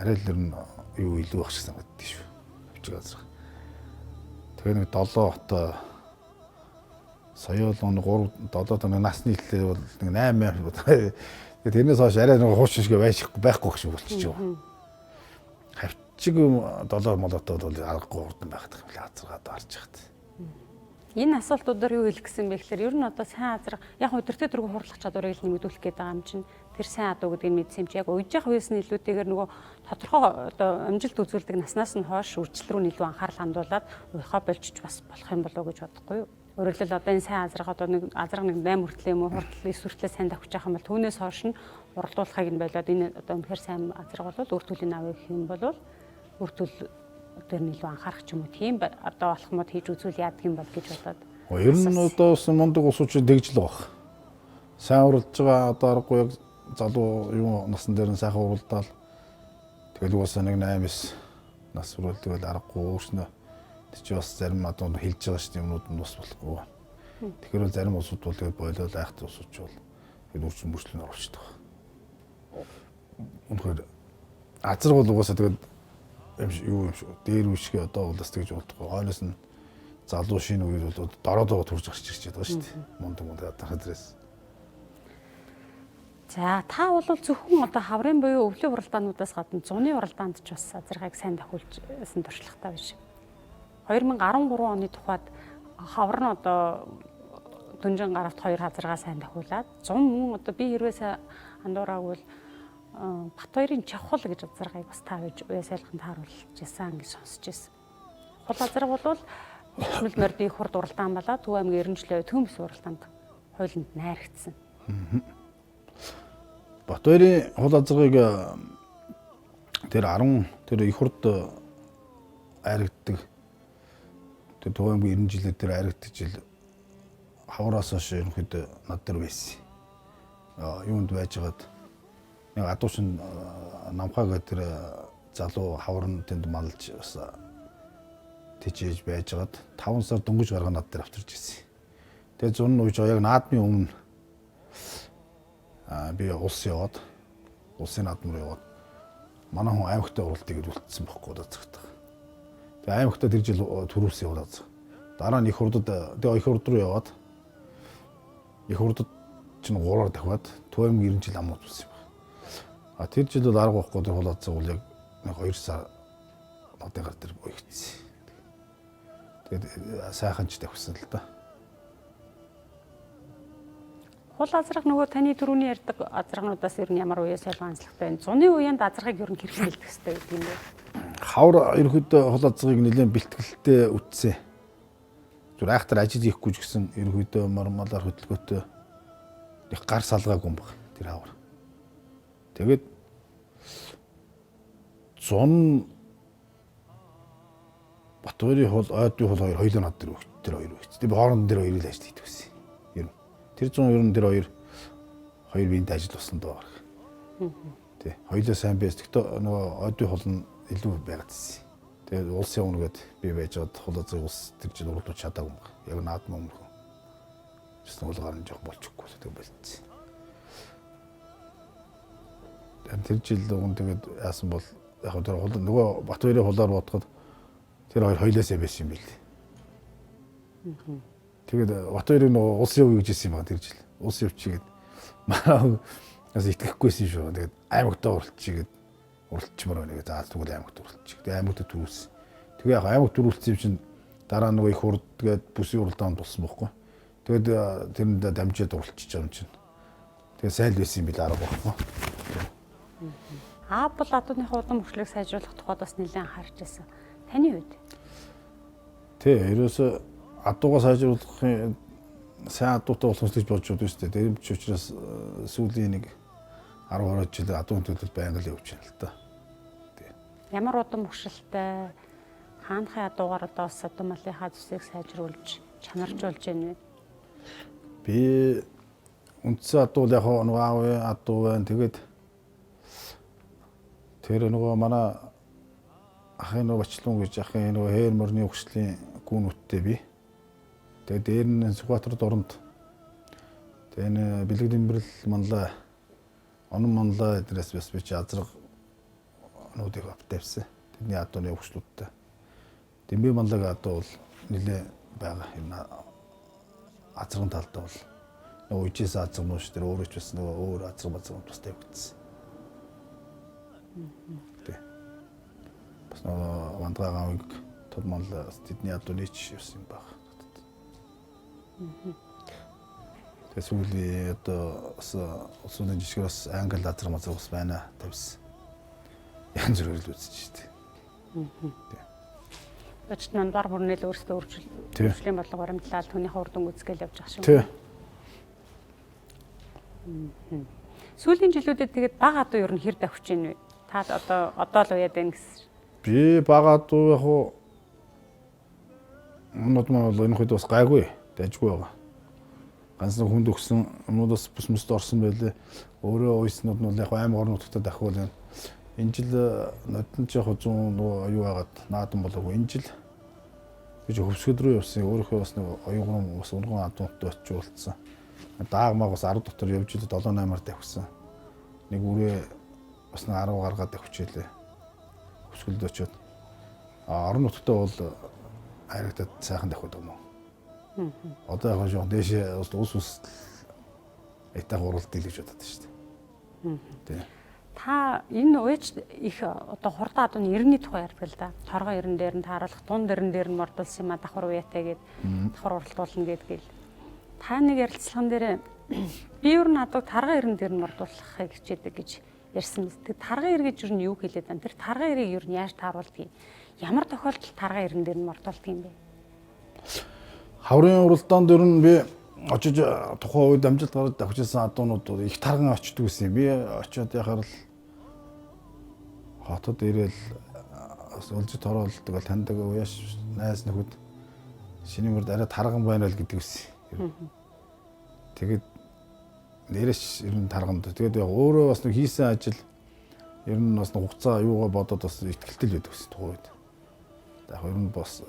Арай л ер нь юу илүү ах шиг санагддаг шүү. Хавчиг азрах. Тэгээ нэг 7 хот сая бол 3 7 тоног насны хэллээ бол нэг 8 8. Тэгээ тэрнээс хойш арай нэг хуучин шиг байхгүй шиг болчихж байгаа. Хавчиг 7 молотой бол аргагүй хурдан байх юм лээ азаргаад харж хат. Энэ асуултуудаар юу хэлэх гэсэн бэ гэхээр ер нь одоо сайн азраг яг өдөртөө дөрөв хурлах чадварыг л нэмэгдүүлэх гээд байгаа юм чинь тэр сайн адуу гэдгийг мэдсэн юм чи яг уйжих үеэс нь илүүтэйгээр нөгөө тодорхой одоо амжилт үзүүлдэг наснаас нь хойш үйлчлэл рүү илүү анхаарал хандуулад уйхаа болчих бас болох юм болоо гэж бодохгүй юу? Өөрөөр хэлбэл одоо энэ сайн азраг одоо нэг азраг нэг 8 хүртлээ юм уу хүртэл 9 хүртлээ сайн давхиж явах юм бол түүнээс хойш нь уралдуулахыг нь болоод энэ одоо үнэхээр сайн азраг бол үр төлийг авах юм бол үр төл дээр нь илүү анхаарах ч юм уу тийм одоо болох мод хийж үзүүл яадаг юм бол гэж бодоод. Ер нь одоо бас мундаг улсууд чинь тэгж л байх. Сайн уралдж байгаа одоо аргагүй яг залуу юу насан дээр нь сайхан уралдаал тэгэл угаасаа нэг 8 9 нас хүрвэл тэгэл аргагүй өөрснөө тэр чи бас зарим одоо хэлж байгаа шүү дээ юмнууд нь бас болохгүй. Тэгэхээр бол зарим улсууд бол тэгэл болиол айхтар улсууд ч бол тэгэл үржин мөрчлөн оруулчихдаг. Үнэхээр азраг бол угаасаа тэгэл юм юу юм шиг дээр үшгэ одоо бол бас тэгж болдгоо. Хойноос нь залуу шинэ үед бол дороо төрж гарч ирж байгаа шүү дээ. Мундаг мундаг одоо хэдрээс. За та бол зөвхөн одоо хаврын буюу өвлийн уралдаануудаас гадна зуны уралдаанд ч бас азаргыг сайн давхуулжсэн туршлагатай биш. 2013 оны тухайд хавар нь одоо дүнжин гаравт 2 хазаргаа сайн давхуулаад 100 мөн одоо би хэрвээ андуураагүй бол Бат хоёрын чавхал гэж азаргыг бас та байж уяа сайлхан тааруулж исэн гэж сонсч ирсэн. Хул азарга бол Хөшмөл мордын хурд уралдаан болоо Төв аймгийн 90 жилийн төмс уралдаанд хойлонд найрагдсан. Бат хоёрын хул азаргыг тэр 10 тэр их хурд айрагддаг. Тэр Төв аймгийн 90 жилээр тэр айрагддаг жил хавраас хойш ерөнхийдөө над дээр байсан. Юунд байжгаад нэг адуучин намхаа гэдэг тэр залуу хавар нь тэнд малж бас тэжээж байжгаад 5 сар дөнгөж гаргаа над дээр авчирч ирсэн. Тэгээ зун нь уйж байгаа яг наадмын өмнө би улс яваад улсын наадам руу яваад манай хүн аймагтай уралдъя гэж үлдсэн бохгүй одоо цагтаа. Тэгээ аймагтай тэр жил төрүүлсэн яваад. Дараа нь их хурдад тэгээ их хурд руу яваад их хурдад чинь 3-аар дахиад Төв аймгийн 90 жил ам үзүүлсэн юм. А тэр жил бол арга байхгүй тэр хулаацсан бол яг нэг 2 сар нодын гар дээр буйгдсан. Тэгээд сайхан ч давхсан л да. Хул азраг нөгөө таны түрүүний ярьдаг азрагнуудаас ер нь ямар уяа сайлган онцлогтой байна? Зуны уяанд азрагыг ер нь хэрхэн бэлтгэх ёстой гэдэг юм бэ? Хавар ерөнхийдөө хул азрагыг нэлээд бэлтгэлтэй үтсэн. Зүр айхтар ажил хийхгүй ч гэсэн ерөнхийдөө мормалаар хөдөлгөөтэй их гар салгаагүй юм баг тэр хавар. Тэгээд зун Батбарын хул ойдын хул хоёр хоёулаа над дээр тэр хоёр өгч. Би хооронд тэр хоёрыг л ажил хийдэг байсан. Ер нь тэр зун ер нь тэр хоёр биенд ажил болсон доо баг. Тий. Хоёулаа сайн байсан. Тэгтээ нөгөө ойдын хул нь илүү байгаад байсан. Тэгээд улс явна гэд би байж байгаад хул азыг улс тэр жил уралдуулж чадаагүй юм баг. Яг наадмын өмнөх. Тэсэн хул гар нь жоох болчихгүй тэг болцсон. Тэр жил уг тэгээд яасан бол яг тэр хул нөгөө Батбарын хулаар бодоход тэр хоёр хоёлоосаа байсан юм билээ. Тэгээд Батбарын нөгөө улс явъя гэж хэлсэн юм байна тэр жил. Улс явчих гээд манай бас итгэхгүйсэн шүү. Тэгээд аймагтаа уралдчих гээд уралдчмаар байна гэж за тэгвэл аймагт уралдчих. Тэгээд аймагт төрүүлсэн. Тэгээ яг аймагт төрүүлсэн юм чинь дараа нөгөө их хурд гээд бүсийн уралдаанд болсон бохгүй. Тэгээд тэрэнд дамжаад уралдчих юм чинь. Тэгээ сайн л байсан юм билээ арга байхгүй. Аа бол адууныхаа удам хөгжлийг сайжруулах тухайд бас нэлээд анхаарч байсан. Таны хувьд? Тий, ерөөсө адуугаа сайжруулахын сайн адуутай болох гэж бодож байдаг шүү дээ. Тэр ч учраас сүүлийн нэг 10 20 жил адууны төлөлд байнга л явж байна л да. Тий. Ямар удам хөгжилтэй хаанхын адуугаар одоо бас адуу малынхаа зүсийг сайжруулж чанаржуулж байна вэ? Би үндсэн адуу яг нөгөө аав адуу байна. Тэгээд тэр нөгөө манай ахын нөгөө Бачлуун гэж ахын нөгөө хээр морины хөгжлийн гүнүттэй би. Тэгээд дээр нь Сүхбаатар дуранд тэгээд энэ бэлэг дэмбэрэл манлаа онон манлаа эдрээс бас би чи азраг нуудыг тавьсан. Тэдний адууны хөгжлүүдтэй. Дэмбээ манлаг адуу бол нэлээ байгаа юм азарган талдаа бол нөгөө үжээс азарган ууш тэр өөрөө ч бас нөгөө өөр азарган базарган бас тавигдсан. Тэ. Бас нөгөө вандгаа гавыг тод манлаа тэдний адууны ч явсан юм баг. Тэгээ сүүлийн одоо бас улсын жишгээр бас англи азар мазар бас байна тавьсан. Янз бүрээр л үзэж штэ. Өчт маань бар бүрнэл өөрсдөө өөрчлөлийн бодлого баримтлал түүнийхээ үр дүн үзгээл явж байгаа шүү. Тий. Сүүлийн жилүүдэд тэгээд бага адуу ер нь хэр давхиж ийн вэ? Та одоо л уяад байна гэсэн. Би бага адуу яг уу юмнууд маань бол энэ хэд бас гайгүй, дайжгүй байгаа. Ганц нэг хүнд өгсөн юмнууд бас бүс мэст орсон байлээ. Өөрөө уйснууд нь бол яг аймаг орон нутгад дахиул байна. Энэ жил нодон ч яг 100 нөгөө юу хагаад наадам болоогүй. Энэ жил гэж хөвсгөл рүү явсан. Өөрийнхөө бас нэг оюун бас унган адуунтай очиж уулзсан. Дааг маг бас 10 дотор явж ил 7 8-аар давхисан. Нэг үрээ бас нэг 10 гаргаад давхичээлээ. Хөвсгөлд очиод. А орон нутгад бол хайрагдаад сайхан давхиад юм уу. Одоо яг жоон дээшээ ус ус этаг уралдъя гэж бодод шүү дээ. Тэ. Та энэ уяж их одоо хурдан адууны эртний тухай ярьдаг л да. Торгон эрен дээр нь тааруулах, дунд эрен дээр нь мордулсан юм а давхар уяатай гээд давхар уралдуулна гэдгээл. Та нэг ярилцлаган дээр би ер нь адууг тарган эрен дээр нь мордуулахыг хичээдэг гэж ярьсан мэт. Тэр тарган эр гэж ер нь юу хэлээд байна? Тэр тарган эрийг ер нь яаж тааруулдгийг? Ямар тохиолдолд тарган эрен дээр нь мордуулдаг юм бэ? Хаврын уралдаанд ер нь би очиж тухайн үед амжилт гаргаж давхижсэн адуунууд их тарган очдөг гэсэн юм. Би очиод яхаар л хотод ирээл бас өлжид оролдог бол таньдаг уяаш найз нөхөд шинэ мөрд арай тарган байна л гэдэг үсэн. Тэгээд нэрээс ер нь тарган. Тэгээд яг өөрөө бас нэг хийсэн ажил ер нь бас нэг хугацаа юугаа бодоод бас ихтгэлтэй л байдаг гэсэн тухайн үед. Яг ер нь бас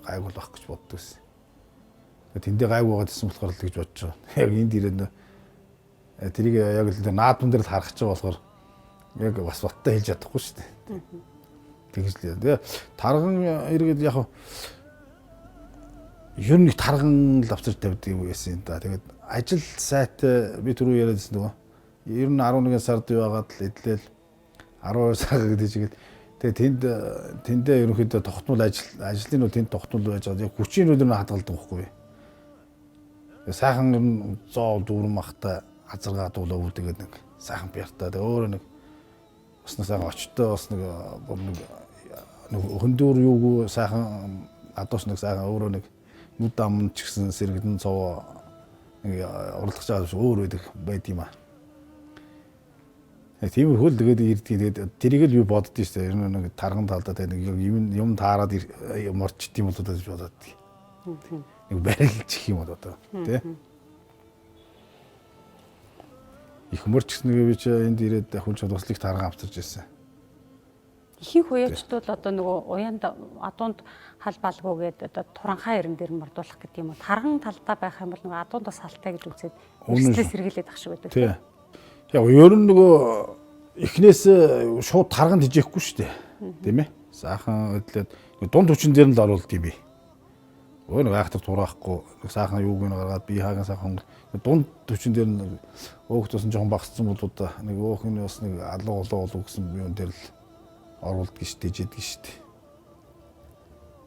гайгүй байх гэж боддог гэсэн. Тэндээ гайгүй байгаа гэсэн болохоор л гэж бодож байгаа. Яг энд ирээд тэрийг яг л наадман дээр л харах гэж байгаа болохоор яг бас баттай хэлж чадахгүй шүү дээ. Тэгж л. Тэгээ тарган эргээд яг ер нь тарган л авчирч тавьдаг юм байсан юм да. Тэгээд ажил сайтай би түрүү яриадсэн нөгөө ер нь 11 сард юу байгаад л эдлээл 12 сар гэдэг чигээр тэгээ тэнд тэндээ ерөнхийдөө тогтмол ажил ажлын нь тэнд тогтмол байж байгаа. Яг хүчийн нүдээр нь хадгалдаг байхгүй. Сайхан ер нь зоо дүүрэн махтай азаргаа дуулаа үүдгээд нэг сайхан пиартай. Тэгээ өөрөө нэг бас нэг сайхан очтой бас нэг нэг хөндүүр юугүй сайхан адуус нэг сайхан өөрөө нэг нүд ам ч гэсэн сэрэгдэн цовоо нэг уралдах байгаа биш өөр байдаг байд юм аа. Тиймэрхүү л тэгээд ирдэг. Тэгээд тэрийг л би боддоо шүү дээ. Ер нь нэг тарган талдаа тэгээд нэг юм таарад морчд юм болоо гэж бодоод. Нэг барилж их юм одоо тий. Их мөрч гэсэн нэг би чи энд ирээд хулж туслыг тарган авчирч ирсэн. Ихэнх уяачдууд одоо нөгөө уяанд адуунд хал балгуу гээд одоо туранхай эрен дээр мордуулах гэдэг юм уу. Тарган талдаа байх юм бол нөгөө адуунд бас халтай гэж үзээд эрсдлээ сэргийлээд ах шиг байдаг. Тий. Яг ер нь нөгөө эхнээс шууд тарган тижээхгүй шүү дээ. Тийм ээ. Сайхан өдлөөд дунд хүчин дээр нь л оруулд юм би. Өөр нэг айхтар тураахгүй нэг сайхан юуг нь гаргаад бие хаагийн сайхан дунд хүчин дээр нь өөх тусан жоохон багассан бол одоо нэг өөх нь бас нэг алуу олоо олоо гэсэн юм дээр л оруулдаг ш тэжээдэг ш.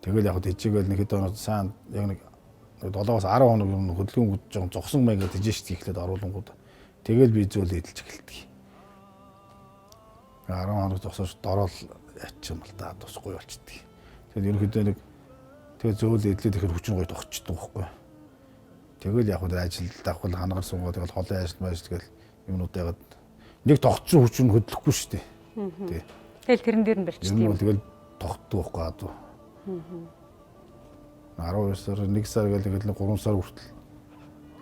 Тэгэл яг тэжээгээл нэг хэд хоног сайн яг нэг 7-оос 10 хоног юм хөдөлгөөн жоохон зогсон маягаар тэжээ ш эхлээд оруулангууд тэгэл би зөөл эдэлж эхэлдэг. 10 хоног зогсоош дорол яачих юм бол та тусгүй болчдөг. Тэгээд ерөнхийдөө нэг тэгээ зөөл эдлээд ихээр хүчин гоё тогтчдөг байхгүй. Тэгэл яг үл ажил давхал хангаар суугаад тэгэл холын ажил маж тэгэл юмнууд яагаад нэг тогтсон хүчин хөдлөхгүй шүү дээ. Тий. Тэгэл тэрэн дээр нь барьчихдаг юм. Тэгэл тогтдог байхгүй адуу. 12 сар 1 сар гэл тэгэл 3 сар хүртэл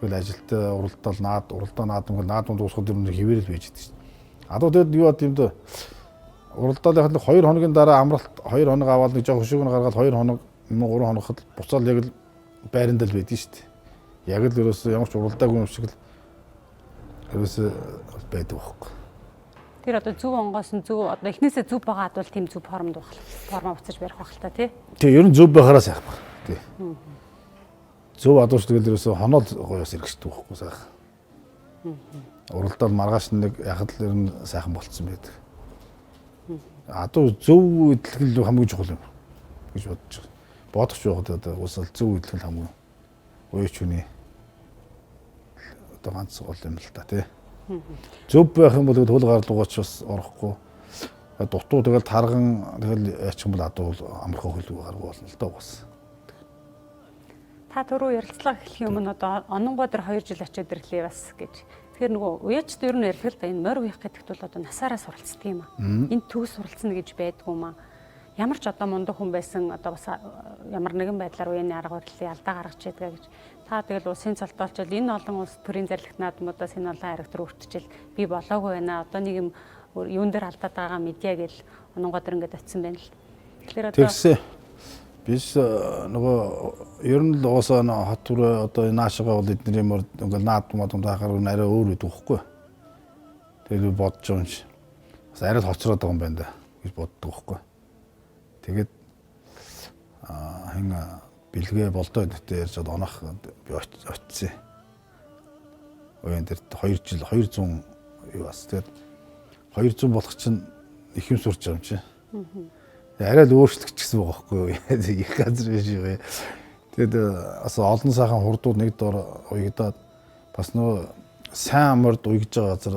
тэгэл ажилтаа уралдаал наад уралдаа наадам гэл наадам дуусахад ер нь хэвээрэл байж идэв шүү дээ. Адуу тэгэд юу бод юм дөө уралдаал яг л 2 хоногийн дараа амралт 2 хоног аваад нэг жоох хөшөөг нь гаргаад 2 хоног 3 хоногт буцаал яг л байранд л байдэн шүү дээ. Яг л ерөөсөө ямар ч уралдаагүй юм шиг л ерөөсөө байдаг байхгүй. Тэр одоо зөв онгоос нь зөв одоо эхнээсээ зөв байгаа бол тийм зөв формд байх. Формоо буцаж барих байх л та тий. Тий, ер нь зөв байхаараа сайхан баг. Тий. Зөв адууч тэгэл ерөөсөө хоноод гоёос эргэждэг байхгүй сайхан. Уралдаал маргааш нэг яхад л ер нь сайхан болцсон байдаг. Адуу зөв идэлгэл хамгийн чухал юм гэж бодож байгаа. Бодох ч байгаад одоо уусаал зөв идэлгэл хамгийн уяач хүний одоо ганц гол юм л та тий. Зөв байх юм бол хөл гарлуугаач бас орохгүй. Дутуу тэгэл тарган тэгэл яачих юм бол адуу амархан хөлгүй гаргүй болно л доо бас. Та түрүү ярилцлага эхлэхийн өмнө одоо ононгоо дээр 2 жил очиод ирлээ бас гэж. Тэгэхээр нөгөө уяачд ер нь ярих л да энэ морь уях гэдэгт бол одоо насаараа суралцдаг юм аа. Энэ төгс суралцна гэж байдгүй юм аа. Ямар ч одоо мундаг хүн байсан одоо бас ямар нэгэн байдлаар уяаны арга барилыг алдаа гаргаж ядгаа гэж. Та тэгэл улсын цолтоолчвол энэ олон улс төрийн зарлагт наадмуудаас энэ олон характер өртчил би болоогүй байна. Одоо нэг юм юун дээр алдаад байгаа мэдье гэл ононгоо дээр ингээд очисон байна л. Тэгэхээр одоо тэгсэн. Бис нөгөө ер нь л угаасаа хот түрээ одоо наашгаа бол эдний мөр ингээл наад модон таахаар нь арай өөр өгдөг хөхгүй. Тэгээд би бодож байгаа юм чи. Бас арай л хоцроод байгаа юм байна да гэж боддог хөхгүй. Тэгээд хин бэлгээ болдоо гэдэгтэй ярьж чад онох би очсон. Оян дээр 2 жил 200 юу бас тэгээд 200 болох чинь их юм сурч байгаа юм чи. Арай л өөрчлөгдчихсэн байгаа байхгүй юу? Их газар биш юм. Тэгээд бас олон сайхан хурдууд нэг дор уягдаад бас нөгөө сайн морд уягж байгаа газар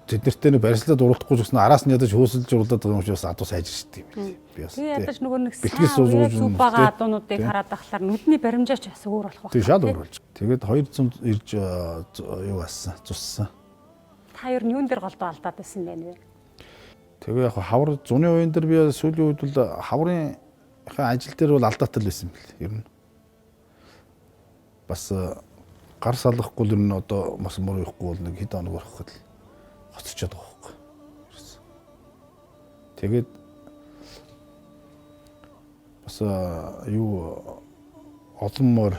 тэднэртэй нэг барьцлаад уралдахгүй ч гэсэн араас нь ядаж хөөсөлж уралдаад байгаа юм шиг бас адуу сайжирчдаг юм байна. Би бас тий ядаж нөгөө нэг сайн зүг байгаа адуунуудыг хараад ахлаар нүдний баримжаач бас өөр болох байх. Тий шал өөр болж. Тэгээд 200 ирж юу болсон цуссан. Та ер нь юун дээр голдоо алдаад байсан бэ нэ? Тэгээ яг хавар зуны уян дээр би сүүлийн үед бол хаврын ажил дээр бол алдаатай л байсан юм бэл ер нь. Бас гар салахгүй л ер нь одоо бас мөр явахгүй бол нэг хэд хоног орох л хоцорчод байгаа байхгүй. Тэгээд бас юу олон мөр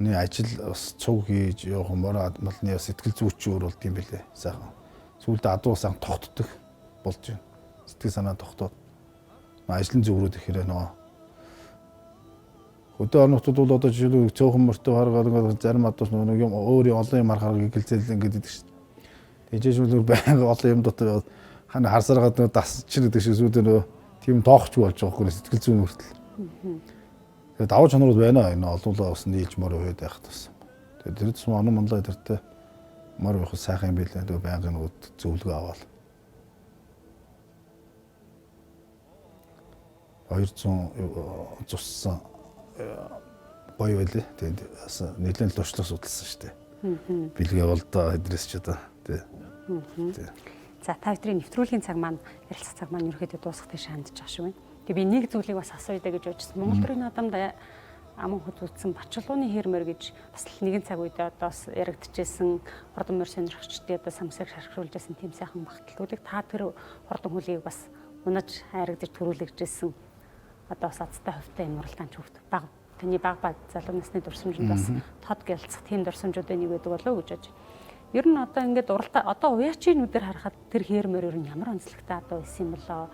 нэг ажил бас цуг хийж явах мөр малны сэтгэл зүйч өөр болд юм бэлээ. Сайхан. Сүүлдээ адуу сайхан тогтдог болж байна. Сэтгэл санаа тогтоод ажлын зөврөөд ихээр нөгөө хөдөө орон нутгад бол одоо жишээлбэл цөөхөн мөртөө харгаад ингээд зарим адуус нөгөө юм өөр олон юм харахаар гэлзэл ингээд идэг шин. Тэжээж бол байнга олон юм дотор хана харсараад нөгөө дасчин гэдэг шиг сүүлдээ нөгөө тийм тоохч болж байгаа байхгүй сэтгэл зүйн хүртэл. Тэгээд давуу чанарууд байна. Энэ олуулаа бас нийлж мөр уяад байхад бас. Тэгээд тэр тусам онон монлоо тэртээ мөр уях сайхан юм билээ. Тэгээд байнгын нөгөө зөвлөгөө аваад 200 цуссан гоё байлээ. Тэгээд бас нэлээд туршлага судалсан шүү дээ. Бэлгээ болдоо эдрээс ч одоо тий. За та бүдний нэвтрүүлгийн цаг маань ярилцах цаг маань ерөөхдөө дуусах тийш хандж байгаа шүү байна. Тэгээ би нэг зүйлийг бас асууя даа гэж бодсон. Монгол төрийн наадамд аман хөдөлсөн Бачалгууны хэрмэр гэж бас л нэгэн цаг үедээ одоо бас яригдчихсэн хурдан морь сонирхчдын одоо самсыг шархруулж байсан тийм сайхан багтлуудыг та тэр хурдан хүлийг бас унаж хайрагдаж төрүүлэгжсэн одоо бас азтай хувьтай энэ уралдаан чүвт баг таны баг баг залуу насны дурсамжинд бас тод гялцах тийм дурсамжуудын нэг байдаг болов уу гэж бодож. Ер нь одоо ингээд уралдаа одоо уяачийн нүдээр харахад тэр хэрмэр ер нь ямар онцлогтой одоо байсан юм болоо.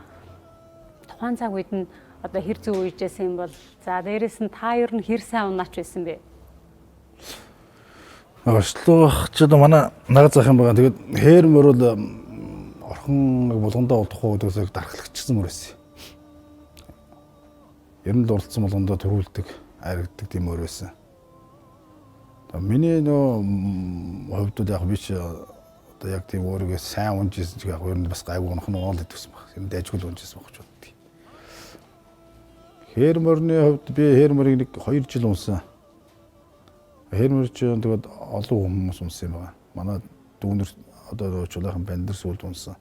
Тухайн цаг үед нь одоо хэр зөв үеижсэн юм бол за дээрэс нь та ер нь хэр сайн унаач байсан бэ? Орчлох ч одоо манай наг зах юм байгаа. Тэгээд хээр мөр бол орхон булгандаа болдохгүй гэдгээс дархлагчсан мөр байсан. Ер нь л уралдсан болгондоо төрүүлдэг, айрагддаг тийм мөр байсан. Миний нөө хувьд бол яг би ч одоо яг тийм өөрийгөө сайн унжсэн ч яг ер нь бас гайгүй унах нь уул гэдгсэн баг. Ер нь дайжгүй л унжсэн баг гэж боддог. Хээр мөрний хувьд би хээр мөрийг нэг 2 жил унсан. Хээр мөр ч тэгээд олон хүмүүс унсан юм байна. Манай дүүнер одоо чулаахан бандар сүүлд унсан.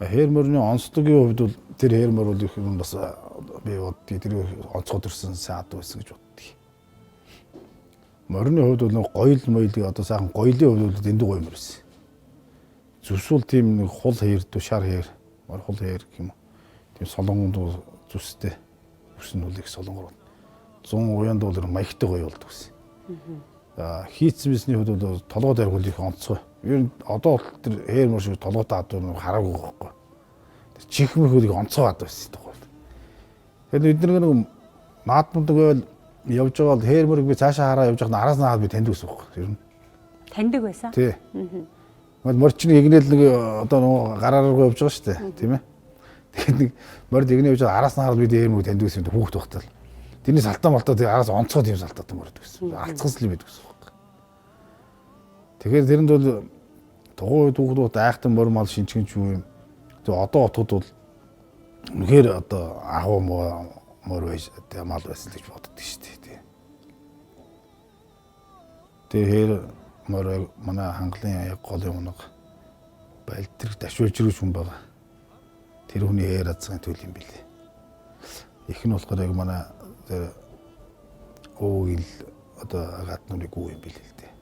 Хээр мөрний онцлогийн хувьд бол тэр хээр мөр бол их юм бас би боддгийг тэр онцгой төрсэн сайн адуу байсан гэж боддгийг. Морины хувьд бол гоёл моёлыг одоо сайхан гоёлын хувьд бол дэндүү гоё мөр байсан. Зүсүүл тийм нэг хул хээрдүү шар хээр, мор хул хээр гэх юм уу. Тийм солонгонд зүстэй өсөн бол их солонгор бол 100 уянд бол маягтай гоё болдог гэсэн. Хийцэн бисний хувьд бол толгой дайргуул их онцгой. Ер нь одоо бол тэр хээр мөр шиг толгойтой адуу нэг хараагүй байхгүй. Тэр чих мөхөлийг онцгой адуу байсан тухай. Тэгэхээр бид нэг наадманд байвал явж байгаа бол хээр мөрийг би цаашаа хараа явж байгаа нь араас нь хараад би таньдаг гэсэн үг байхгүй. Ер нь. Таньдаг байсан. Тий. Мал морь чинь игнэл нэг одоо нөгөө гараар руу явж байгаа шүү дээ, тийм ээ. Тэгээд нэг морд игнэ явж байгаа араас нь хараад би хээр мөрийг таньдаг гэсэн юм хүүхд багтал. Тэрний салтаа малтаа тэгээ араас онцгой тийм салтаатай морд гэсэн. Алцгас л юм байдаг гэсэн үг. Тэгэхээр тэрэнд бол тухайн үед хүүхдүүд айхтан морь мал шинжгэн ч юу юм. Тэгээ одоо отод бол үнэхээр одоо агуу морь байж мал байсан л гэж боддог шүү дээ. Тэгэхээр морь манай хангалын яг гол юм нэг балтрэг дашуулж хүн байгаа. Тэр хүний ээр азгын төл юм билээ. Их нь болохоор яг манай тэр өвөг ил одоо гаднуурыг гүү юм билээ л дээ.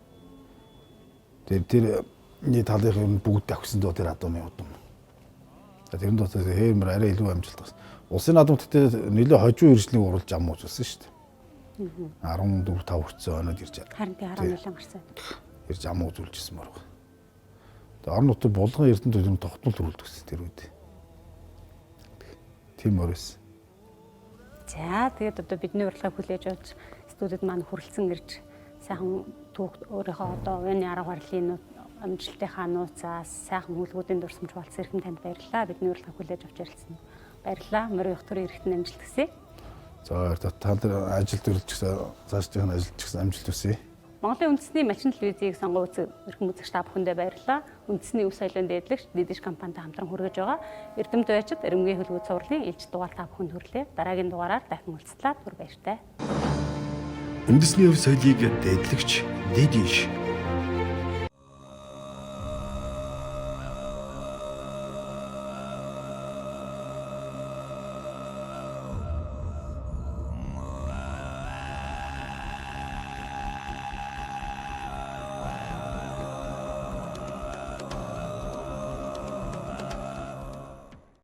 Тэр тэрний талынх юм бүгд давхсан доо тэр адууны удам. Тэрэн дотор хэмэр арай илүү амжилт гарсан. Улсын наадам гэхдээ нэлээ хожуу иржлийг уруулж ам үзүүлсэн шүү дээ. 14 5 хүрсэн оноод ирж байгаа. Харин тий 11 гарсан. Ирж ам үзүүлжсэн мөрөг. Тэгээ орон нутаг булган эрдэнэ төлөв тогтмол төрүүлдэг гэсэн тэр үед. Тийм мөр байсан. За тэгээд одоо бидний урилгыг хүлээж авч студид маань хүрэлцэн ирж сайхан түүх өөрийнхөө одоо уяны арга барилын амжилтынхаа нууцаас сайхан хүлгүүдийн дурсамж хуваалцсан эрхэм танд баярлалаа. Бидний урилгыг хүлээж авч ярилцсан. Баярлалаа. Морь уях төрийн эрхтэн амжилт хүсье. За та нар ажилд өрөлж гисэн цаашдын ажилд гисэн амжилт хүсье. Монголын үндэсний малчин телевизийг сонгон үзэх эрхэм үзэгч та бүхэндээ баярлалаа. Үндэсний өв соёлын дээдлэгч Дидиш компанитай хамтран хүргэж байгаа Эрдэмт байчид эрэмгийн хөлгүүд цувралын ээлж дугаар та бүхэнд хүрлээ. Дараагийн дугаараар дахин уулзлаа. Түр баяртай. Үндэсний өв соёлыг дээдлэгч Дидиш